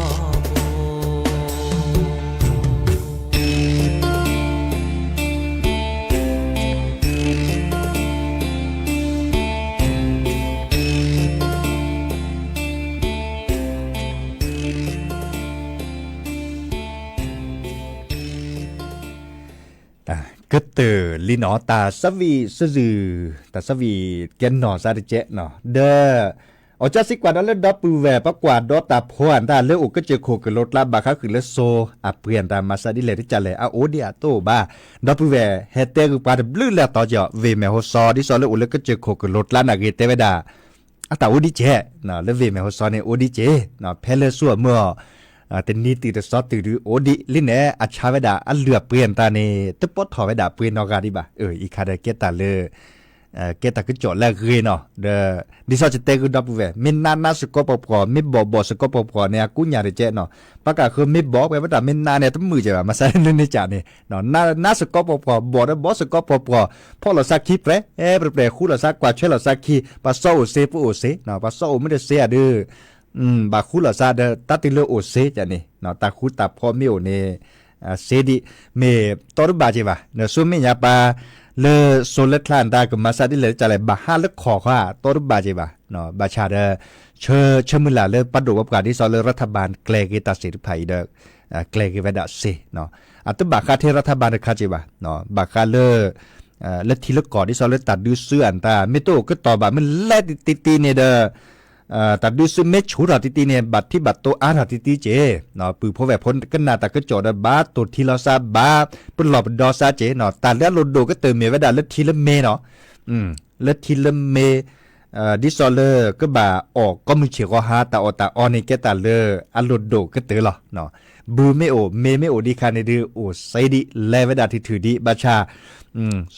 တၢ်ကတၢၢ်လံနီၤ တၢ်သးဝံၣ်စ့ၢ်ကီး, တၢ်သးဝံၣ်ကဲနီၢ်သးတကဲးနီၤ ဒီး အီၣ်ကၠၢ်စံးကွၢ်ဒီးလၢဒီပုၢ်ဝဲၢ် ပကွၢ်ဒီးတၢ်ဖိအတၢ်လၢအိၣ်ကစၢၢ်ခိၣ်ကလိၤကျါ ဘၣ်ဃးဃုာ်လၢစိၤအပှ့ၤအတၢ်မၤစၢ်ဒ်လဲၣ်တကးလဲၣ် အအိၣ်ဒံးအတအိၣ်ဘၣ်. ဒီပုၢ်ဝဲၢ်ဟဲတဲဂုာ်ပှၤတဘျုးလၢအသီကီး ဝ့ၢ်မဲာ်ဟိစီ ဒ်သိးလၢအိၣ်လၢကစၢၢ်ခိၣ်ကလိၤကျါနာ်ဂ့ၤ တဲဝဲဒၣ် အတၢ်အိၣ်ဒံးကဲး, လၢဝ့ၢ်မဲာ်ဟိစီန့ၣ်အိၣ်ဒံးကဲး, ဖဲလၢဆူအမုၢ်အီၤ တနံၤတုၤတစီၤတုၤဒုးအိၣ်ဒံးလံန့ၣ် အဆါဝဲဒၣ်အလုၢ်အပှ့ၤအတၢ်န့ၣ် တပိာ်ထီၣ်ဝဲဒၣ်အပှ့ၤနီတဂၤဒံးဘၣ်. အံၤခါဒီးကဲတၢ်လၢ ကဲတၢ်ကစီၣ်လၢအဂ့ၤနီၤ ဒီး ဒ်သိးယတဲဂုာ်ဒီပုၢ်ဝဲၢ် မ့ၢ်နးနးစ့ၢ်ကီးပှီၢ်ပှီၢ် မ့ၢ်ဘီၣ်ဘီၣ်စ့ၢ်ကီးပှီၢ်ပှီၢ်န့ၣ် အကူညၣ်တကဲးနီၤ. ပှၤကဃုမ့ၢ်ဘီၣ်ပှဲၤဝဲတၢ်မ့ၢ်နးန့ၣ် တမုာ်ကဲးဘၣ် မၤစၢ်လၢန့ၣ်ကးန့ၣ် နးနးစ့ၢ်ကီးပှီၢ်ပှီၢ် ဘီၣ်ဒီးဘီၣ်စ့ၢ်ကီးပှီၢ်ပှီၢ် ဖီၣ်လီၤစၢ်ခံပြဲးပြဲး ဃူလီၤစၢ်ကွၢ်ဆွဲလီၤစၢ်ခံ ပှၤစီအိၣ်စ့ ပအိၣ်စ့ ပှၤစီအိၣ်မ့ၢ်တစ့ဧါဒုး ဘၣ်ဃူလီၤစၢ်ဒီး တၢ်တုၤလၢအိၣ်စ့ကန့ၣ် တၢ်ဃူတၢ်ဖိးမ့ၢ်အိၣ်န့ၣ် စ့ဒံး မ့ၢ်တီတဘၣ်က့ၤဘၣ်. နဆိမ့ၢ်ညါပှၤ လၢစိၤလၢချါအတၢ်ကမၤစၢ်ဒ်လဲၣ်တကးလဲၣ် ဘၣ်ဟးလၢခီၣ်ဃီ တီတဘၣ်က့ၤဘၣ်. ဘၣ်ဆၣ်ဒီး ဆၢ ဆၢမုၢ်လၢ်လၢပှၤဒိၣ်ပှၤပှၢ်ဒ်သိးလၢ ရၤထဘၣ် ကျဲၤက့ၤတၢ်စ့ၣ်တဖၣ်အံၤဒီး ကျဲၤက့ၤဝဲဒၣ်စ့ အတဘၣ်ဃးထဲရၤထဘၣ်တခါက့ၤဘၣ်. ဘၣ်ဃးလၢ လၢထံလၢကီၢ်ဒ်သိးလၢတၢ်ဒုးစုအတၢ် မ့ၢ်တအိၣ်ကတီၢ်ဘၣ် မ့ၢ်လဲၤတံၢ်တံၢ်န့ၣ်ဒီး တၢ်ဒုးစုမ့ၢ်ဆူၣ်ထီၣ်တံၢ်တံၢ်န့ၣ် ဘၣ်ထံဘၣ်တိၤအါထီၣ်တံၢ်တံၢ်က့ၤ ပုၢ်ဖိဝဲၢ်ဖိကနၣ်တၢ်ကစီၣ်ဒီး ဘၣ်တိၢ်ထံလီၤစၢ် ဘၣ်ပလီၢ်ပဒီစၢ်က့ၤ တၢ်လၢအလိၣ်ဒိၣ်ကတၢၢ်မ့ၢ်ဝဲဒၣ်လၢထံလၢမ့ၢ်နီၤ လၢထံလၢမ့ၢ် ဒ်သိးလၢကဘၣ်အီၣ်ကိးမုၢ်ဆ့ၣ်ဂီၤဟါ တၢ်အီၣ်တၢ်အီန့ၣ် ကဲတၢ်လၢအလိၣ်ဒိၣ်ကတၢၢ်လီၤ. ဘုမ့ၢ်အိၣ် မ့ၢ်မ့ၢ်အိၣ်ဒံးခါန့ၣ်ဒုး အိၣ်စ့ဒံး လဲၤဝဲဒၣ်ထံးထူၣ်ဒံး ဘၣ်ဆၣ်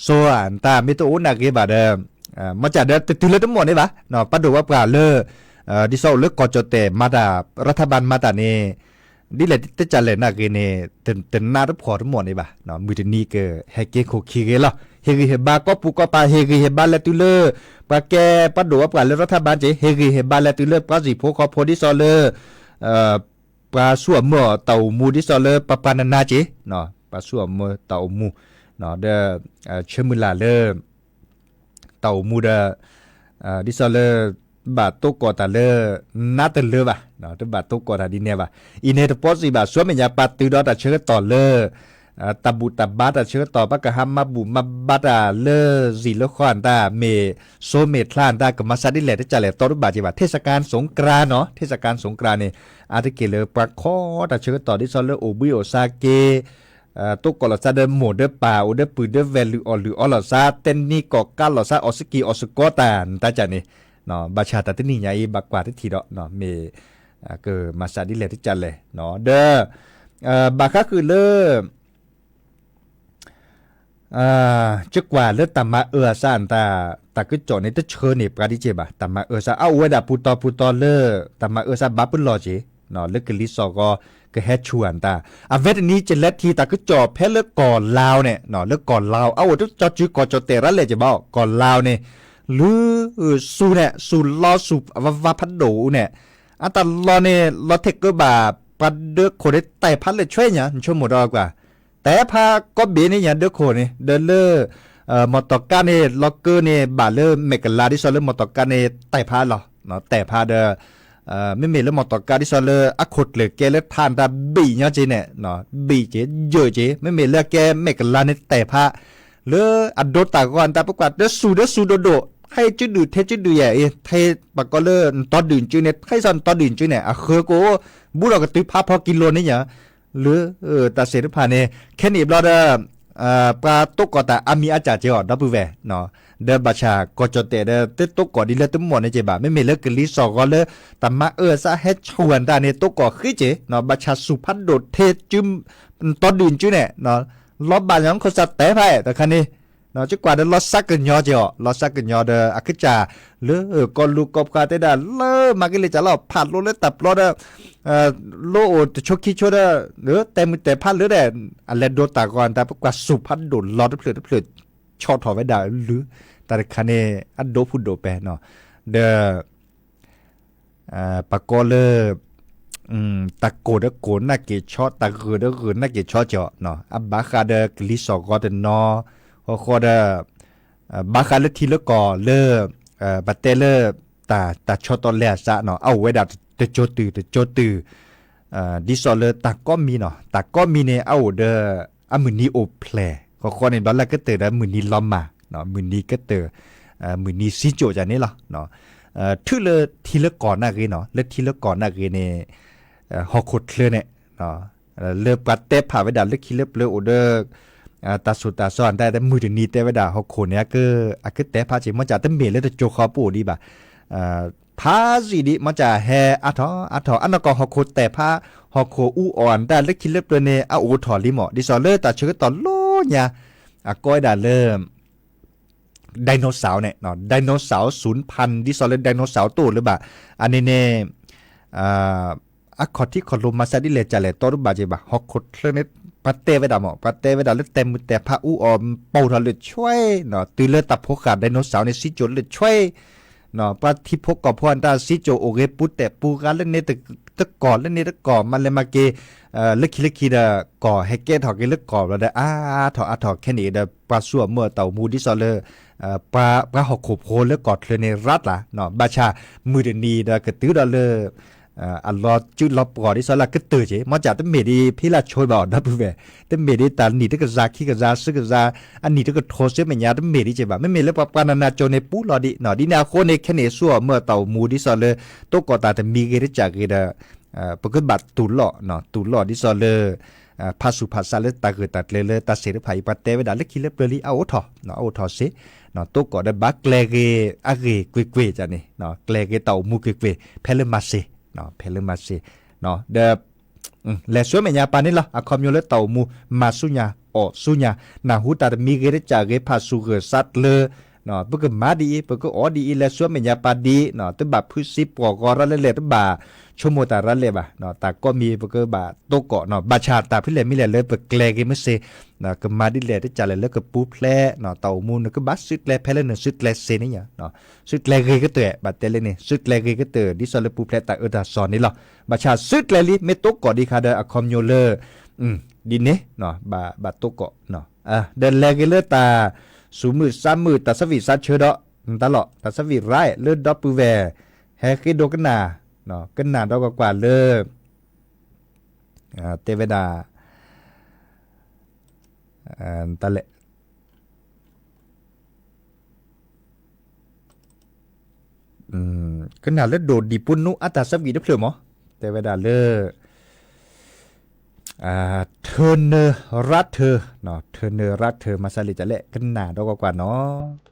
စိၤအတၢ်မ့ၢ်တအိၣ်နာ်ဂ့ၤဘၣ်ဒီး မ့ၢ်ကဒီးတတုၤလၢတမီၢ်န့ၣ်ဘၣ် ပှၤဒိၣ်ပှၤပှၢ်လၢ ဒ်သိးအိၣ်လၢကီၢ်ကၠီၣ်တဲၣ်မၤတၢ် ရၤထဘၣ်မၤတၢ်န့ၣ် ဒ်လဲၣ်တကးလဲၣ်နာ်ဂ့ၤန့ၣ် တနးတဖှီၣ်တမီၢ်န့ၣ်ဘၣ် မုၢ်တနံၤကဟဲက့ၤခိၣ်ခံဂ့ၤလီၤ. ဟ့ၣ်ဂံၢ်ဟ့ၣ်ဘါကီၢ်ပူၤကီၢ်ပၤ ဟ့ၣ်ဂံၢ်ဟ့ၣ်ဘါလဲၤတုၤလၢ ပှၤကဲပှၤဒိၣ်ပှၤပှၢ်လၢရၤထဘၣ်က့ၤ ဟ့ၣ်ဂံၢ်ဟ့ၣ်ဘါလဲၤတုၤလၢပှၤစံၣ်ဖိဃီဖိဒ်သိးလၢ ပှၤဆူၣ်အမုၢ်အီၣ်တၢ်အိၣ်မူဒ်သိးလၢပှၤပှၤနနါက့ၤ ပှၤဆူၣ်အမုၢ်တၢ်အိၣ်မူ ဒီး ဆၢမုၢ်လၢ်လၢ တၢ်အိၣ်မူဒီး ဒ်သိးလၢ ဘၣ်တိကိးတၢ်လၢ နးတလၢဘၣ် တဘၣ်တိကိးတၢ်ဒ်န့ၣ်ဘၣ်. အံၤန့ၣ်တပီစံးဘၣ် ဆူမဲာ်ညါပှၤတုၤဒီးတၢ်ဆၢကတီၢ်လၢ တၢ်ဘူၣ်တၢ်ဘါတၢ်ဆၢကတီၢ် ပှၤကဟးမၤဘူၣ်မၤဘါတၢ်လၢစံၣ်လၢဃီအတၢ် မ့ၢ်စိၤမ့ၢ်ချါအတၢ် ကမၤစၢ်ဒ်လဲၣ်တကးလဲၣ် တီတဘၣ်က့ၤဘၣ် ထ့ၣ်စကၣ်စူၣ်ကြၢနီၤ ထ့ၣ်စကၣ်စူၣ်ကြၢန့ၣ် အါတက့ၢ်လၢပှၤခိးတၢ်ဆၢကတီၢ်ဒ်သိးလၢအိၣ်ဘှံးအိၣ်သါက့ၤ တိကိးလီၤသးဒီးမိၢ်ဒီးပၢ် အိၣ်ဒီးပုၢ်ဒီးဝဲၢ် လုၢ်အီၣ်လုၢ်အီလီၤသး တဲနံၤကီၢ်ကါလီၤသး အီၣ်စကံၢ်အီၣ်စကီးတၢ် နတၢ်ကၢ်န့ၣ် ဘၣ်ဆၣ်တၢ်တနံၣ်ညါအံၤ ဘၣ်ကွၢ်တထံၣ်ဒီး မ့ၢ် ကမၤစၢ်ဒ်လဲၣ်တကးလဲၣ် ဒီး ဘၣ်ဃးဃုာ်လၢ ကကွၢ်လၢတၢ်မၤအၢအသး တၢ်ကစီၣ်န့ၣ် တဆှၢန့ၢ်ပှၤဒ်က့ၢ်ဘၣ် တၢ်မၤအၢအသး အအိၣ်ဝဲဒၣ်ပူၤတီၤပူၤတီၤလၢ တၢ်မၤအၢအသးဘၣ်ပလီၢ်က့ၤ လၢကလံၤစိးဂီၤ ကဟဲဆူၣ်အတၢ် အဝဲတနံၤကလဲၤထံၣ်တၢ်ကစီၣ်ဖဲလၢကီၢ်လၤဝ်န့ၣ် လၢကီၢ်လၤဝ် အအိၣ်တကၠီစုကီၢ်ကၠီၣ်တဲၣ်ရၤလဲၣ်က့ၤဘၣ် ကီၢ်လၤဝ်န့ၣ် လုၢ် ဆူၣ်န့ၣ် ဆူၣ်လီၤဆူၣ်အဝါဝါဖးဒိၣ်အူန့ၣ် အတၢ်လီၢ်န့ၣ် လီၤထဲးကၢဘၣ် ပှၤဒၢခိၣ်န့ၣ် တဲာ်ဖးလၢာ်ဆွဲညါ နဆိကမိၣ်ဒီးကွၢ် တဲာ်ဖးကီဘ့ၣ်န့ၣ်ညါ ဒၢခိၣ်န့ၣ် ဒီးလၢ မီၢ်တီၢ်ကါန့ၣ် လီၤကၢန့ၣ် ဘၣ်လၢမဲာ်ကလၤ ဒ်သိးလၢမီၢ်တီၢ်ကါန့ၣ် တဲာ်ဖးလီၤ တဲာ်ဖးဒီး မ့မ့ၢ်လၢမီၢ်တီၢ်ကါ ဒ်သိးလၢအခိၣ်ကျၢၢ်ကဲလၢထးတၢ်ဘံၣ်ညီက့ၤန့ၣ် ဘံၣ်က့ၤ ယၢၢ်က့ၤ မ့မ့ၢ်လၢအကဲမဲာ်ကလၤန့ၣ် တဲာ်ဖး လၢအဒိတၢ်ဂီၤတၢ် ပကွၢ်တဆူၣ်တဆူၣ်ဒိၣ်ဒိၣ် ထဲကၠူဒုၣ် ထဲကၠူဒုၣ်ယဲၢ်အံၤ ထဲပှၤကီလၢနတီဒုၣ်နကၠူန့ၣ် ထဲစီနတီဒုၣ်နကၠူန့ၣ် အဃၢကအိၣ် ဘူးထီၣ်ကတုၤဖးဖီကံလိန့ၣ်ညါ လၢ တၢ်စ့ၣ်တဖၣ်န့ၣ် ခဲန့ၣ်ဘျီဒီး ပှၤတိကိးတၢ်အါမံၤအါစှၤက့ၤအီၤ ဒီပုၢ်ဝဲၢ် ဒီးဘၣ်ဆၣ်ကီၢ်ကၠီၣ်တဲၣ်ဒီး တတိကိးဒ်လၢတမီၢ်န့ၣ်က့ၤဘၣ် မ့မ့ၢ်လၢကလံၤစိးဂီၤလၢ တၢ်မၤအၢအသးဟဲဆူၣ်အတၢ်န့ၣ် တိကိးဃ့က့ၤ ဘၣ်ဆၣ်ဆူၣ်ဖးဒိၣ်ထဲကၠူ နတီဒုၣ်နကၠူန့ၣ် လီၤဘၣ်ညီခိၣ်စးတဲာ်ဖးတခါန့ၣ် ကကွၢ်ဒီးလီၤစၢ်ကညီက့ၤအီၤ လီၤစၢ်ကညီဒီးအကစၢ်လၢ ကီၢ်လူၤကီၢ်ပှၤတဲဒၣ်လၢမၤကလ့ၢ်ကလီၤ ဖးလိလၢတၢ်ပျီဒီး လိအိၣ်တဆိခံဆိဒီး တဲမုၢ်တဲဖးလၢဒီး အလဲၤဒိတၢ်ဂီၤတၢ် ပကွၢ်ဆူၣ်ဖးဒိၣ်လီၤတဖျၢၣ်တဖျၢၣ် ဆီၣ်ထီၣ်ဝဲဒၣ်လုၢ် တၢ်တခါန့ၣ် အဒိဖုၣ်ဒိၣ်ပဲၤနီၤ ဒီး ပှၤကိးလၢ တၢ်ကိၢ်ဒီးကိၢ်နၢ်က့ၤဆီ တၢ်ဂၢၢ်ဒီးဂၢၢ်နၢ်က့ၤဆီကီး အဘၣ်ဃးဒီးကလံၤစိးဂီၤတနီၤ ဃီဃီဒီး ဘၣ်ဃးလၢထံလၢကီၢ်လၢ ပတဲလၢ တၢ်ဆီတီလဲအသးနီၤ အအိၣ်ဝဲဒၣ်တကၠိတုၤတကၠိတုၤ ဒ်သိးလၢတၢ်ကိးမံၤနီၤ တၢ်ကိးမံၤန့ၣ် အအိၣ်ဒီး အမုၢ်နံၤအိၣ်ဖျဲၣ် ဃီဃီန့ၣ် ဒီးလၢကတၢၢ်ဒီးမုၢ်နံၤလီၤမၢ် မုၢ်နံၤကတၢၢ် မုၢ်နံၤစံကၠိၣ်ယၤန့ၣ်လီၤ ထုးလၢထံလၢကီၢ်နာ်ဂ့ၤနီၤ, လၢထံလၢကီၢ်နာ်ဂ့ၤန့ၣ် ဟီၣ်ခိၣ်ချၢန့ၣ် လၢပှၤတဲဖးဝဲဒၣ်လၢခံလၢပျၢၤအိၣ်ဒီး တၢ်ဆူးတၢ်ဆါ တၢ်မုၢ်တနံၤတဲဝဲဒၣ်ဟီၣ်ခိၣ်န့ၣ် အကတဲဖးက့ၤ မ့ၢ်ကၢ်တမ့ၢ်လၢတကၠိဃီပအိၣ်ဒံးဘၣ်. ဖးစံးဒံး မ့ၢ်ကၢ်ဟဲအါထီၣ်အါထီၣ် အနီၢ်ကီၢ်ဟီၣ်ခိၣ်တဲာ်ဖး ဟီၣ်ခိၣ်အူအီၣ်အတၢ်လၢခံလၢပျၢၤန့ၣ် အအိၣ်ထီၣ်လံမး ဒ်သိးလၢတၢ်ဆၢကတီၢ်လီၤညါ အကိးဝဲဒၣ်လၢ dinosaur န့ၣ် dinosaur ศูนย์พันธุ์ ဒ်သိးလၢ dinosaur တအိၣ်လၢၤဘၣ်. အန့ၣ်န့ၣ် အခီၣ်ထံးခီၣ်လိၤမၤစၢ်ဒ်လဲၣ်ကလဲၣ် တီတဘၣ်က့ၤဘၣ်. ဟီၣ်ခိၣ်ချၢန့ၣ် ပှၤတဲဝဲဒၣ်မး ပှၤတဲဝဲဒၣ်လၢတဲာ်မုၢ်တဲာ်ဖး အူအီၣ်ပိာ်ထီၣ်လၢဆွဲ တုၤလၢတၢ်ဖိဃာ် dinosaur န့ၣ် စံကၠိလၢဆွဲ ပှၤထံဖိကီၢ်ဖိအတၢ်စံကၠိအိၣ်ဂ့ၤ ပူၤတဲာ်ပူၤဂၤလၢန့ၣ်တကီၢ် လၢန့ၣ်တကီၢ် မၤလဲၤမၤက့ၤ လၢခံလၢခံဒီး ကီၢ်ဟဲကဲထီၣ်က့ၤလၢကီၢ်ဘျီဒီး အါထီၣ်အါထီၣ်ခဲန့ၣ်ဒီး ပှၤစူအမုၢ်အတၢ်အိၣ်မူဒ်သိးလၢ ပှၤဟီၣ်ခိၣ်ဖိလၢကီၢ်ချၢန့ၣ် ရးတလး ဘၣ်ဆၣ်မုၢ်တနံၤဒီးကတုၤဒီးလၢ အလီၤစုလီၤပှီၢ်ဒ်သိးလၢကတၢၢ်က့ၤ မ့ၢ်ကၢ်တမ့ၢ်ဒ်ဖံလၢဆိဘၣ်အီၤဒီပုၢ်ဝဲၢ် တမ့ၢ်ဒ်တၢ်နံၣ်တကစၢ်ခံကစၢ်စုကစၢ် အနံၣ်တကထိစ့မဲာ်ညါတမ့ၢ်ဒ်က့ၤဘၣ် မ့မ့ၢ်လၢပှၤပှၤနၤနၤကၠိန့ၣ်ပူလီၤဒံး ဒ်န့ၣ်အဃိန့ၣ် ခဲန့ၣ်စူအမုၢ်အတၢ်အိၣ်မူဒ်သိးလၢ တိကီၢ်တၢ်တမံၤဂ့ၤတကၢ်ဂ့ၤဒီး ပကဘၣ်တူၢ်လိာ် တူၢ်လိာ်ဒ်သိးလၢ ဖးစူၤဖးစးလၢတၢ်ဂ့ၢ်တၢ်ကျဲၤလၢတၢ်စ့တဖၣ်အံၤ ပှၤတဲဝဲဒၣ်လၢခံလၢပျၢၤလံ အအိၣ်ထီၣ် အအိၣ်ထီၣ်စ့ တိကီၢ်ဒီးဘၣ်ကျဲၤဂ့ၤအဂ့ၢ်ကွ့ၢ်ကွ့ၢ်န့ၣ် ကျဲၤဂ့ၤတၢ်အိၣ်မူကွ့ၢ်ကွ့ၢ် ဖဲလၢမၤစ့ ဖဲလၢမၤစ့ ဒီး လဲၤဆူမဲာ်ညါပာ်န့ၣ်လီၤ အခီပညီလၢတၢ်အိၣ်မူ မၤဆူညါ အီၣ်ဆူညါ နၢ်ဟူတၢ်တမံၤဂ့ၤတကၢ်ဂ့ၤ ဖးစူၤဂၢၢ်စးကျၢၤ ပကမၤဒ်အံၤ ပကအီၣ်ဒ်အံၤ လဲၤဆူမဲာ်ညါပာ်ဒ် တဘၣ်ဖုးစံပှီၢ်ဂီၤရၤလဲၣ်လဲၣ် တဘၣ်ဆိကမိၣ်တၢ်ရၤလဲၣ်ဘၣ် တၢ်ကိးမံၤပကဘၣ်တိကီၢ် ဘၣ်ဆၣ်တၢ်ဖဲလဲၣ်မ့ၢ်လဲၣ်လၢပကျဲၤဂ့ၤမ့ၢ်စ့ ကမၤဒ်လဲၣ်တကၢ်လဲၣ်လၢကပူၤဖျဲး တၢ်အိၣ်မူနကဘၣ်စုကျဲၤဖဲလၢနစုကျဲၤစ့န့ၣ် စုကျဲၤဂ့ၤကတၢၢ် ဘၣ်တဲလၢန့ၣ် စုကျဲၤဂ့ၤကတၢၢ် ဒ်သိးလၢပူၤဖျဲးတၢ်အၢတၢ်သီန့ၣ်လီၤ. ဘၣ်ဆၣ်စုကျဲၤလံ မ့ၢ်တိကီၢ်ဒံးခါဒီး အခီပညီလၢ ဒ်န့ၣ် ဘၣ်တိကီၢ် ဒီးလဲၤဂ့ၤလၢတၢ်စူၤမုၢ်စါမုၢ် တၢ်ဆၢဝံၣ်စါဆၢဒီး တၢ်လီၢ် တၢ်ဆၢဝံၣ်ရၢလၢဒီပုၢ်ဝဲၢ် ဟဲဃ့ဒိကနၣ် ကနၣ်ဒီးကွၢ်ကွၢ်လၢ တဲဝဲဒၣ် တၢ်လဲၣ် ကနၣ်လၢဒိၣ်ဒံၣ်ပူနူအတၢ်ဆၢဝံၣ်တဖျၢၣ်မး တဲဝဲဒၣ်လၢ ထၢနၢရးထၢ ထၢနၢရးထၢ မၤစၢ်လံတၢ်လဲၣ် ကနၣ်ဒီးကွၢ်ကွၢ်နီၤ.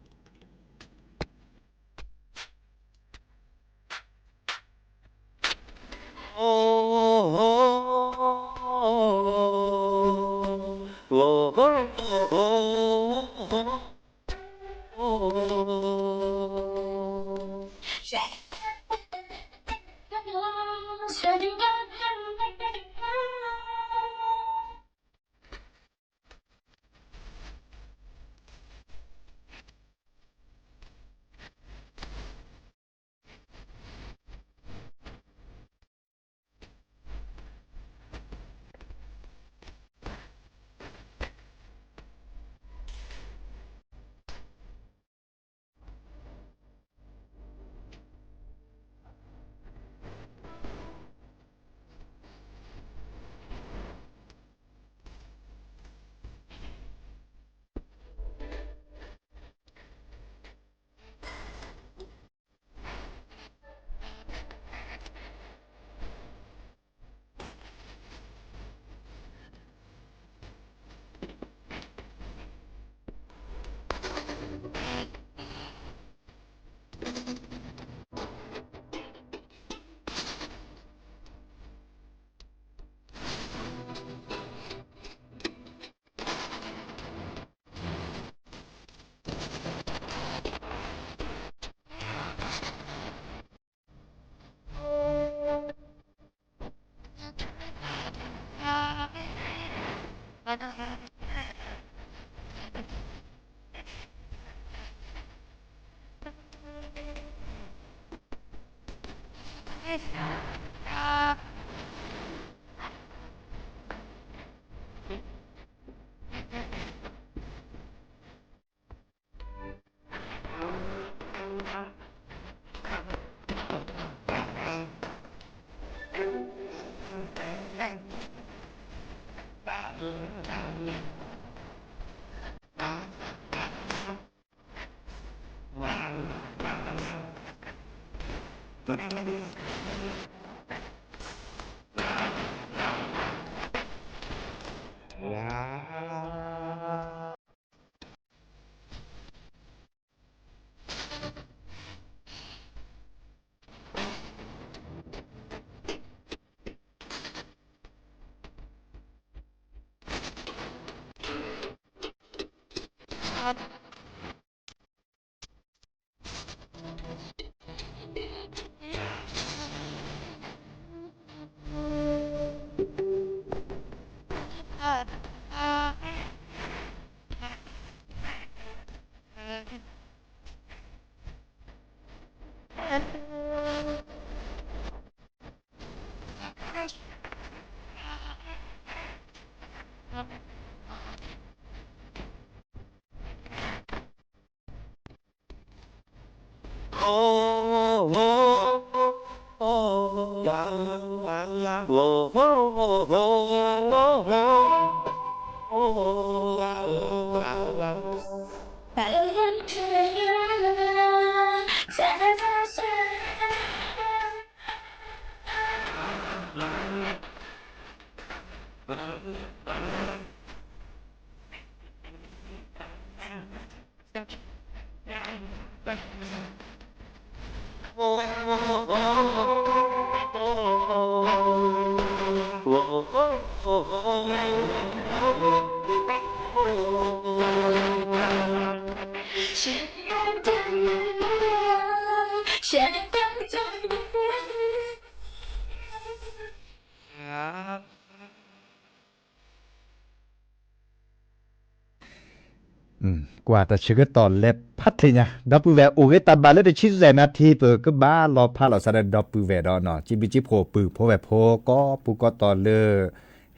ကွၢ်တၢ်ဆၢကတီၢ်လဲၤဖးထီညါ ဒီပုၢ်ဝဲၢ် အိၣ်ဂ့ၤတၢ်ဘၣ်လၢတဆံယဲၢ်နၣ်ထံ ပကဘၣ်လီၤဖးလိာ်သးဒီး ဒီပုၢ်ဝဲၢ်ဒီး စံးဘျုးစံးဖှိၣ်ပုၢ်ဖိဝဲၢ်ဖိကိးပူၤကိးတီၤလၢ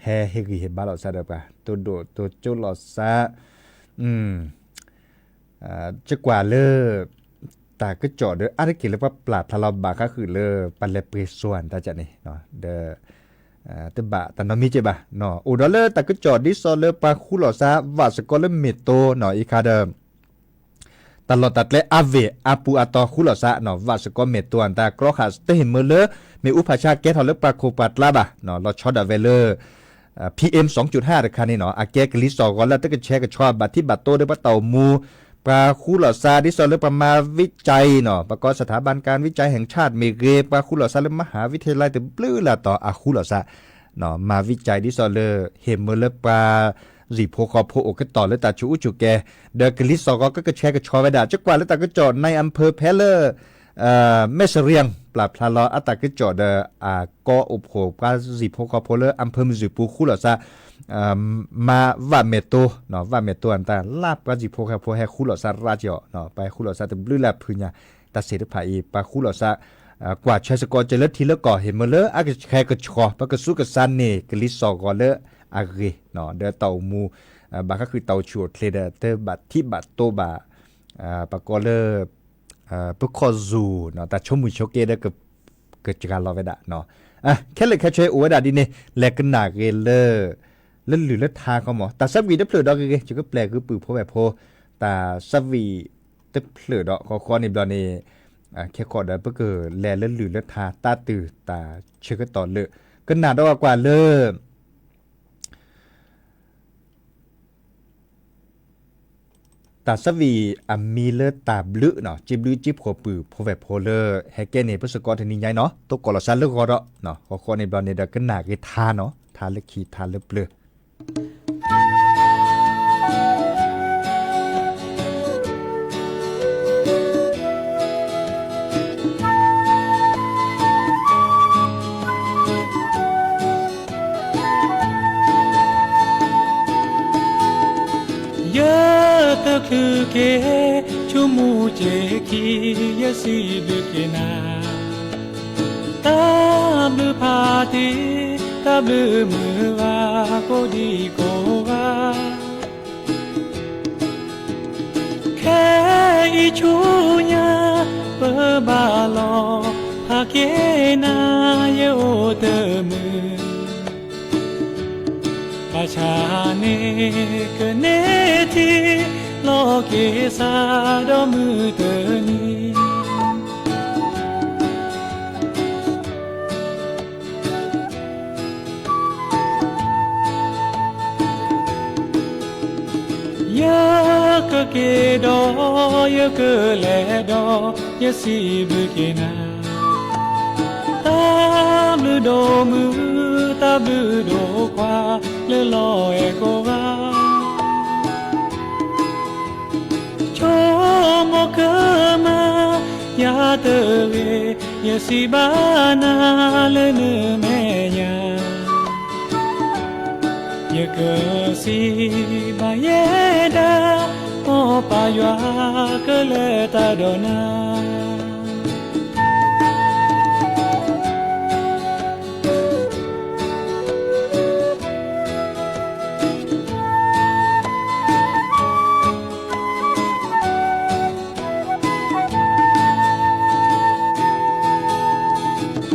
ဟဲဟ့ၣ်ဂံၢ်ဟ့ၣ်ဘါလိာ်သးဒီးပှၤ တိၢ်ဒိၣ်တိၢ်ကၠိလိာ်သး ကကွၢ်လၢ တၢ်ကစီၣ်ဒီးအါတက့ၢ်လၢပှၤပျၢ်ဖျါလီၤဘၣ်ဃးဃုာ်လၢ ပှၤလဲၤပှ့ၤစိအတၢ်ကန့ၣ် ဒီး တဘၣ်တၢ်နီတမံၤကဲဘၣ်, အိၣ်ဒီးလၢတၢ်ကစီၣ်ဒ်သိးလၢပှၤဃူလိာ်သး ဘၣ်စ့ၢ်ကီးလၢမဲၢ်တိနီၤ အံၤခါဒီး တၢ်လီၢ်တၢ်ကျဲအါဝ့ၢ်အပူၤအတီၤဃူလိာ်သးနီၤ ဘၣ်စ့ၢ်ကီးမဲၢ်တိအတၢ်ကြီဃာ်တဟ့ၣ်မၢလၢ မ့ၣ်အူဖးဆါကဲထီၣ်လၢပှၤခိၣ်ပှၤကျါဘၣ်, လီၤဆီဒၣ်ဝဲလၢ PM စံးကၠူးဟၣ်တခါန့ၣ်နီၤ အကဲကလံၤစိးဂီၤလၢတကဆှဲကဆှီ ဘၣ်ထံဘၣ်တိၢ်ဒီးပှၤတၢ်အိၣ်မူ ပှၤဃူလိာ်သးဒ်သိးလၢပှၤမၤဝံကၠဲးနီၤ ပကိး สถาบันการวิจัยแห่งชาติ မ့ၢ်ဂ့ၤ ပှၤဃူလိာ်သးလၢမဟၣ်ဝံထယၤလဲတဘျုးလၢ်တီၤအဃူလိာ်သး မၤဝံကၠဲးဒ်သိးလၢ ဟ့ၣ်မၢလၢပှၤ ရံၣ်ဖိဃီဖိအိၣ်ကတီၢ်လၢတၢ်ဆူးအူဆူးကဲ ဒီးကလံၤစိးဂီၤကကဆှဲကဆှီဝဲဒၣ် ကကွၢ်လၢတၢ်ကစီၣ် နၢၤအမ်ၣ်ဖၢၣ်ဖဲလၢ မဲၢ်စရံၣ် ပျၢ်ဖျါလီၤအတၢ်ကစီၣ်ဒီး အကိးအိၣ်ဖှိၣ်ပှၤရံၣ်ဖိဃီဖိလၢ อำเภอ မုၢ်စူၣ်ပူၤဃူလိာ်သး မၤဝဲမဲၢ်တိနီၤ ဝဲမဲၢ်တိအတၢ် လၢပှၤရံၣ်ဖိဃီဖိဟဲဃူလိာ်သးရၣ်က့ၤအီၤ ပှၤဟဲဃူလိာ်သးတဘျုးလၢ်ဖုညါ တၢ်သ့ၣ်တဖၣ်အံၤ ပှၤဃူလိာ်သး ကွၢ်ဆၢစ့ၢ်ကီးက့ၤလၢထံလၢကီၢ် ဟ့ၣ်မၢလၢအကဆှဲကဆှီ ပကစူးကစၢ်န့ၢ်ကလံၤစိးဂီၤလၢအဂ့ၤ ဒီးတၢ်အိၣ်မူ ဘၣ်ဃးဃုာ်တၢ်အိၣ်ဆူၣ်အိၣ်ချ့ဒီး တဘၣ်ထံဘၣ်တိၢ်ဘၣ် ပကိးလၢ ပခီၣ်စူၢ် တၢ်ဆိကမိၣ်ဆိက့ဒီး ကစှၤလီၤဝဲဒၣ် ခဲလၢာ်ခဲဆ့အိၣ်ဝဲဒၣ်ဒ်န့ၣ် လဲၤကနၣ်ဂ့ၤလၢ လၢလုၢ်လၢထါခီမး တၢ်သဘှံးတဖျၢၣ်ဒီးဂ့ၤဂ့ၤ ယကပျဲၢ်ဂ့ၤပုၢ်ဖိဝဲၢ်ဖိ တၢ်သဘှံးတဖျၢၣ်ဒီးဃီဃီန့ၣ်ဘျီန့ၣ် ခဲဃီဒီးပကလဲၤလၢလုၢ်လၢထါ တၢ်တုၤတၢ်ဆၢကတီၢ်လၢ ကနၣ်ဒီးကွၢ်လၢ တၢ်သဘှံးအမံၤလၢတၢ်ဘျုးနီၤ စံးဘျုးစံးဖှိၣ်ပုၢ်ဖိဝဲၢ်ဖိလၢ ဟဲကဲန့ၣ် ပစ့ၢ်ကီးတနံၤညါအံၤနီၤ တိကိးလီၤသးလၢဂီၤဒီး ဃီဃီန့ၣ်ဘျီန့ၣ်ဒီး ကနၣ်ဂ့ၤထါနီၤ ထါလၢခံထါလၢပျၢၤ ယတချုးက့ၤ ဆိကမိၣ်က့ၤခံ ယစံးဘျုးက့ၤနၤ တၢ်ဘျုးဖးတံၢ် တၢ်ဘျုးမုၢ်ဂၤ ကိးဒံကိးဂၤ ခဲအံၤဆူညါ ပဘၣ်လီၤ ဟးက့ၤနၤ ယအိၣ်တမုာ် ဘၣ်ဆၣ်န့ၣ် ကန့ၢ်ထံ လီၤက့ၤစးဒီးမုၢ်တနံၤ က့ၤဒီး ယကလဲၤဒီး ယစံးဘျုးက့ၤနၤ, တၢ်ဘျုးဒိၣ်မုၢ် တၢ်ဘျုးဒိၣ်ခွါ လၢလီၤအဲၣ်ကိးဂၤ ဆိကမိၣ်ကမၣ် ယၤတဂ့ၤ, ယစံးဘၣ်နၤလၢနမဲာ်ညါ, ယကစံးဘၣ်ယဲဒၣ်, မ်ပၢ်ယွၤကလဲၤတၢ်ဒီးနၤ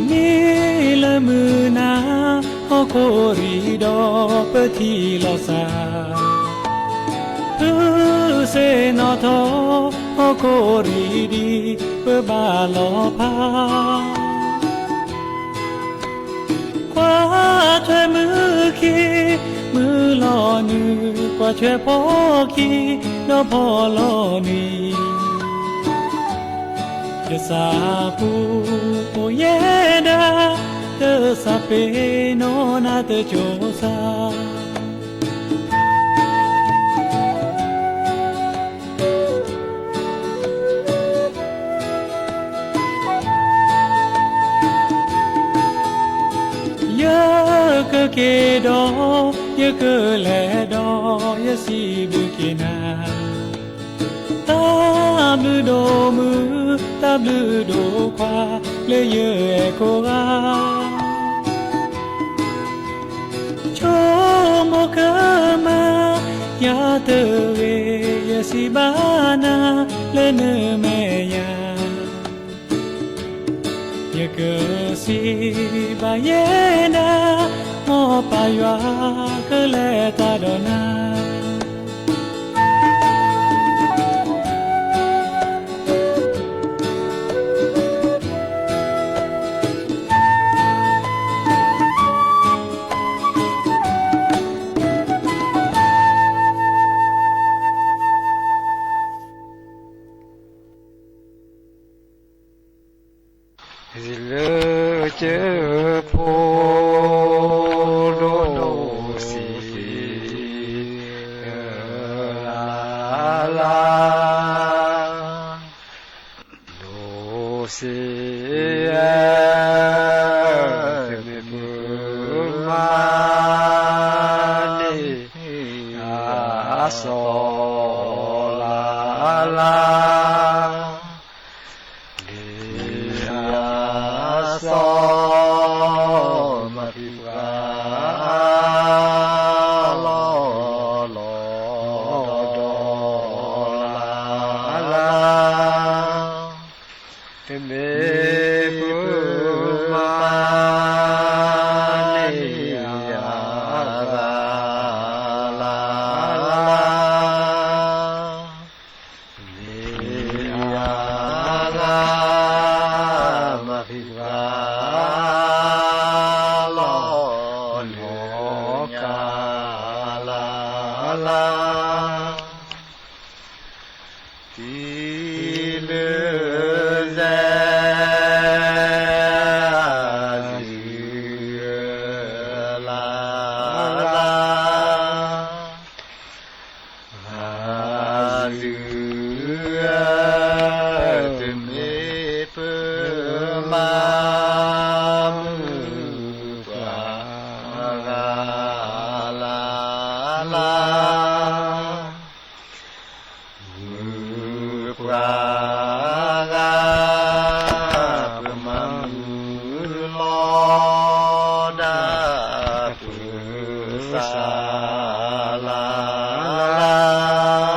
မ့ၢ်လၢမုၢ်နၤ ဟီၣ်ခိၣ်ရံၣ်ဒီးပထံၣ်လိာ်သး, ဖုစ့ၣ်နီၣ်ထီၣ် ဟီၣ်ခိၣ်ရံၣ်ဒံး ပဘၣ်လီၤဖး ကွၢ်ထွဲမုၢ်ခံ မုၢ်လီၤနုာ်, ကွၢ်ထွဲဖီခံ ဒီးဖီလီၤနံၤ, ယသးပူၤအိၣ်ယဲဒၣ်, တသးပ့ၤနီၣ်နၤတစိၤစါ ယကက့ၤဒီး ယကလဲၤဒီး ယစံးဘျုးက့ၤနၤ, တၢ်ဘျုးဒိၣ်မုၢ် တၢ်ဘျုးဒိၣ်ခွါ လၢယအဲၣ်ကိးဂၤ ဆိကမိၣ်ကမၣ် ယၤတဂ့ၤ, ယစံးဘၣ်နၤလၢနမဲာ်ညါ, ယကစံးဘၣ်ယဲဒၣ်, မ်ပၢ်ယွၤကလဲၤတၢ်ဒီးနၤ လၢကၠိဖိဒိၣ်စံးလၢ်လၢ်, ဒိၣ်စ့ဧၢ, တမ့ၢ်ပမၤန့ၢ် အစီၤလၢ်လၢ်, လၢအစီၤ မၤသံပှၤ လီၤလီၤဒီးဒီးလၢ်လၢ်, တမ့ၢ်ပမၤန့ၢ်အဂၤလၢ်လၢ်, မ့ၢ်အဂၤ မၤသံပှၤ လီၤလၢ်ကါလၢ်လၢ် တုၤလၢ အၢ တမ့ၢ်ပမၤမုာ်ပှၤ ဂၤလၢ်လၢ် မုာ်ပှၤဂၤ ပမၤမုာ်လီၤဒၣ်ပသးလၢ်လၢ်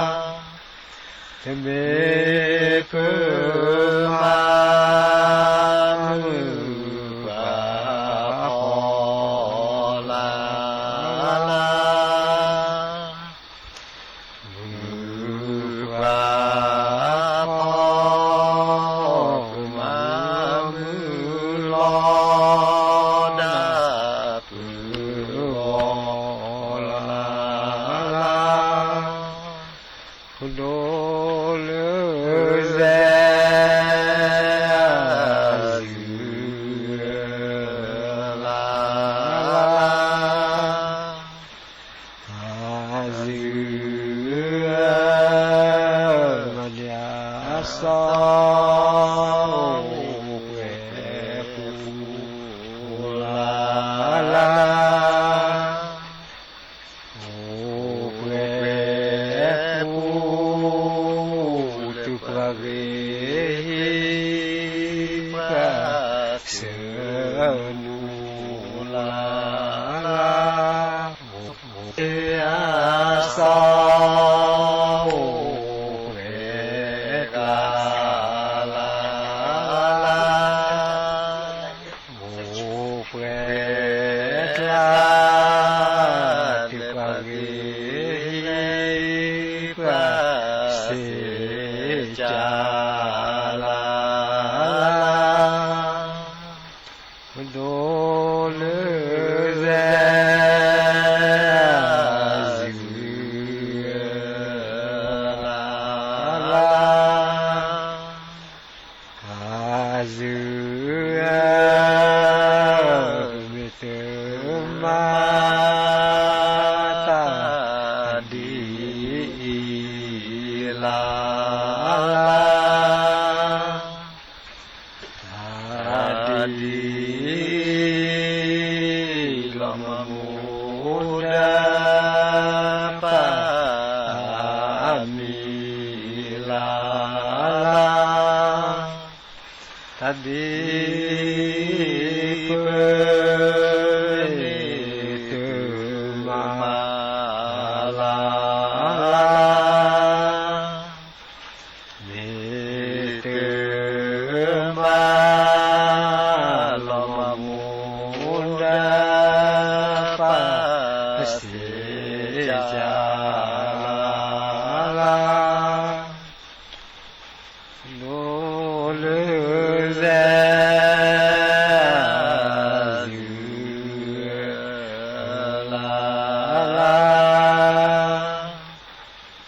တမ့ၢ်ပမၤမုာ်ပှၤဖီလၢ် မုာ်ပှၤဖီ ပမၤမုာ်လီၤဒၣ်ပဂီၢ်လၢ်လၢ် ပဒိၣ် အိၣ်ပှဲၤပူၤလၢ်လၢ်, အိၣ်ပှဲၤပူၤ တုၤပှၤဂ့ၤ ပှၤဆှၢနုာ်လၢ်လၢ်, အိၣ်ပှဲၤအသီ အိၣ်ပှဲၤကျါလၢ်လၢ်, အိၣ်ပှဲၤကျါ တုၤပှၤဂ့ၤ ပှၤစ့ၢ်ကီးလၢ်လၢ်, ပဒိၣ်လၢစဲ အစုလၢ်လၢ်, အစုဧၢ, ပမ့ၢ်တမၤတၢ်ဒ်အံၤလၢ်လၢ်, တၢ်ဒ်အံၤ လီၤမၢ်မူဒါ ပာ်မံၤလၢ်လၢ်, တၢ်ဒ်အံၤ ပမ့ၢ်တမၤလၢ်လၢ်, မ့ၢ်တမၤ လီၤမၢ်မူဒါ ပာ်စ့ၢ်ကီးလၢ်လၢ်, ပဒိၣ်လၢစဲ အစုလၢ်လၢ်,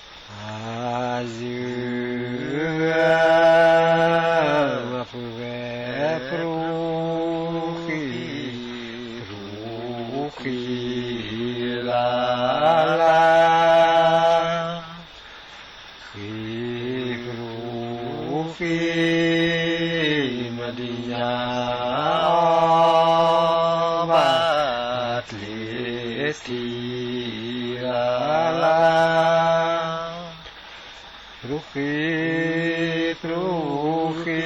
အစုဧၢ, မၤပဝဲ ပြူဃံ ပြူဃံလၢ်လၢ်, ဃံ ပြူဃံ မၤဒံးညါအီၤ ဘၣ်ကျဲထံ လၢ်လၢ်, ပြူဃံ ပြူဃံ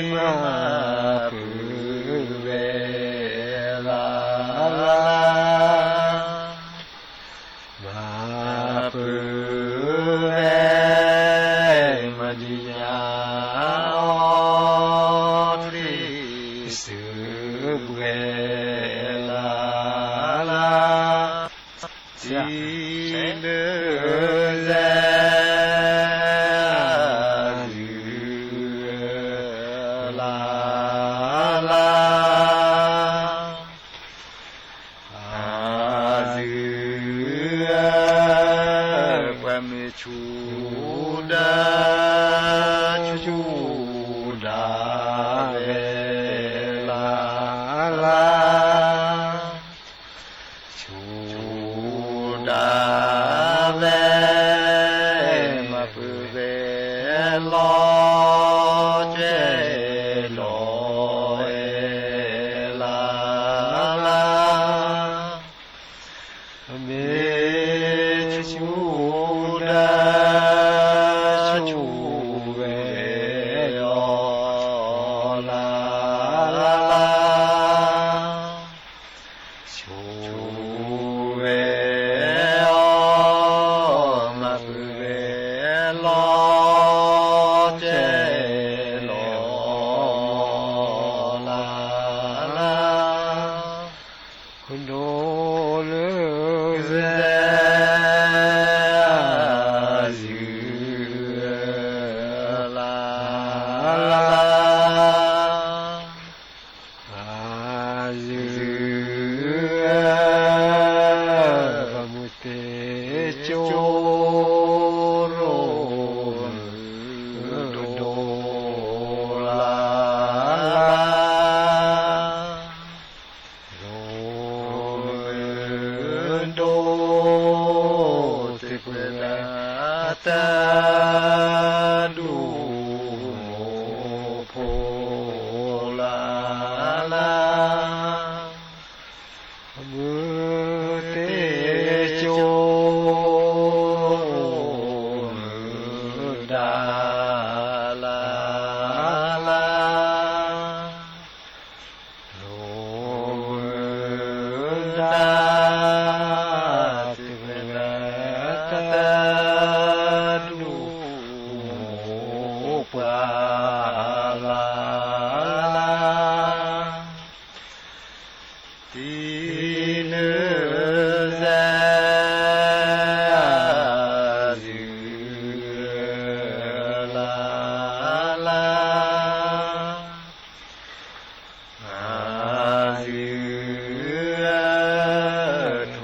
မၤပဝဲလၢ်လၢ်, မၤပဝဲ မၤဒံးညါအီၤ ထံစုဘှဲလၢ်လၢ်, ထံလၢစဲ အစုလၢ်လၢ်, အစုဧၢ, ပှၤမ့ၢ်ဆူၣ်ဒီး ဆူၣ်ဒၣ်ဝဲလၢ်လၢ်, ဆူၣ်ဒၣ်ဝဲ မၤပဝဲ လီၤကဲလီၤဝဲ လၢ်လၢ်, မ့ၢ်ဆူၣ်ဒီး ဆူၣ်ဝဲအီၤ လၢ်လၢ်, ဆူၣ်ဝဲအီၤ မၤပဝဲ လီၤကဲလီၤ လၢ်လၢ်, ပဒိၣ်လၢစဲ အစု လၢ်လၢ်, အစုဧၢ, ပှၤမူတ့ကၠိရိၣ်မုၢ်ဒိၣ် လၢ်လၢ်, ရိၣ်မုၢ်ဒိၣ် တ့ပှဲၤဒၣ်တၢ်ဒူၣ် လါလါ တံနုစဲ အစုလါလါ အစု ထိၣ်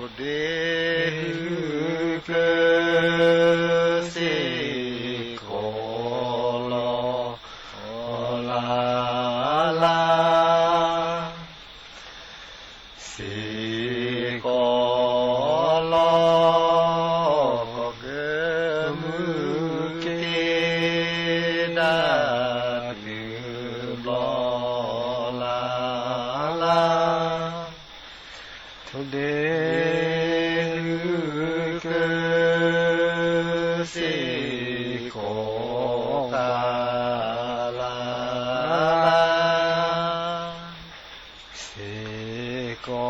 ဒ့ဟူကစ့ၢ်ကီးလီၤ လါလါ စ့ၢ်ကီးလီၤ ကီၢ်ကမူၣ်က့ၤဒၣ်တဘျီလါလါ ထိၣ်ဒ့ဟူကစ့ၢ်ကီးကါ လါလါ စ့ၢ်ကီးကါ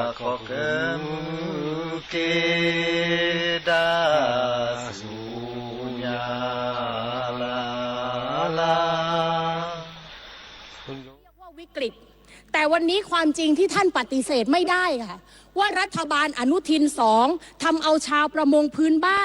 ကီၢ်ကမူၣ်က့ၤဒၣ်ဆူညါလါလါ เรียกว่าวิกฤต แต่วันนี้ความจริงที่ท่านปฏิเสธไม่ได้ค่ะ ว่ารัฐบาลอนุทินสองทำเอาชาวประมงพื้นบ้าน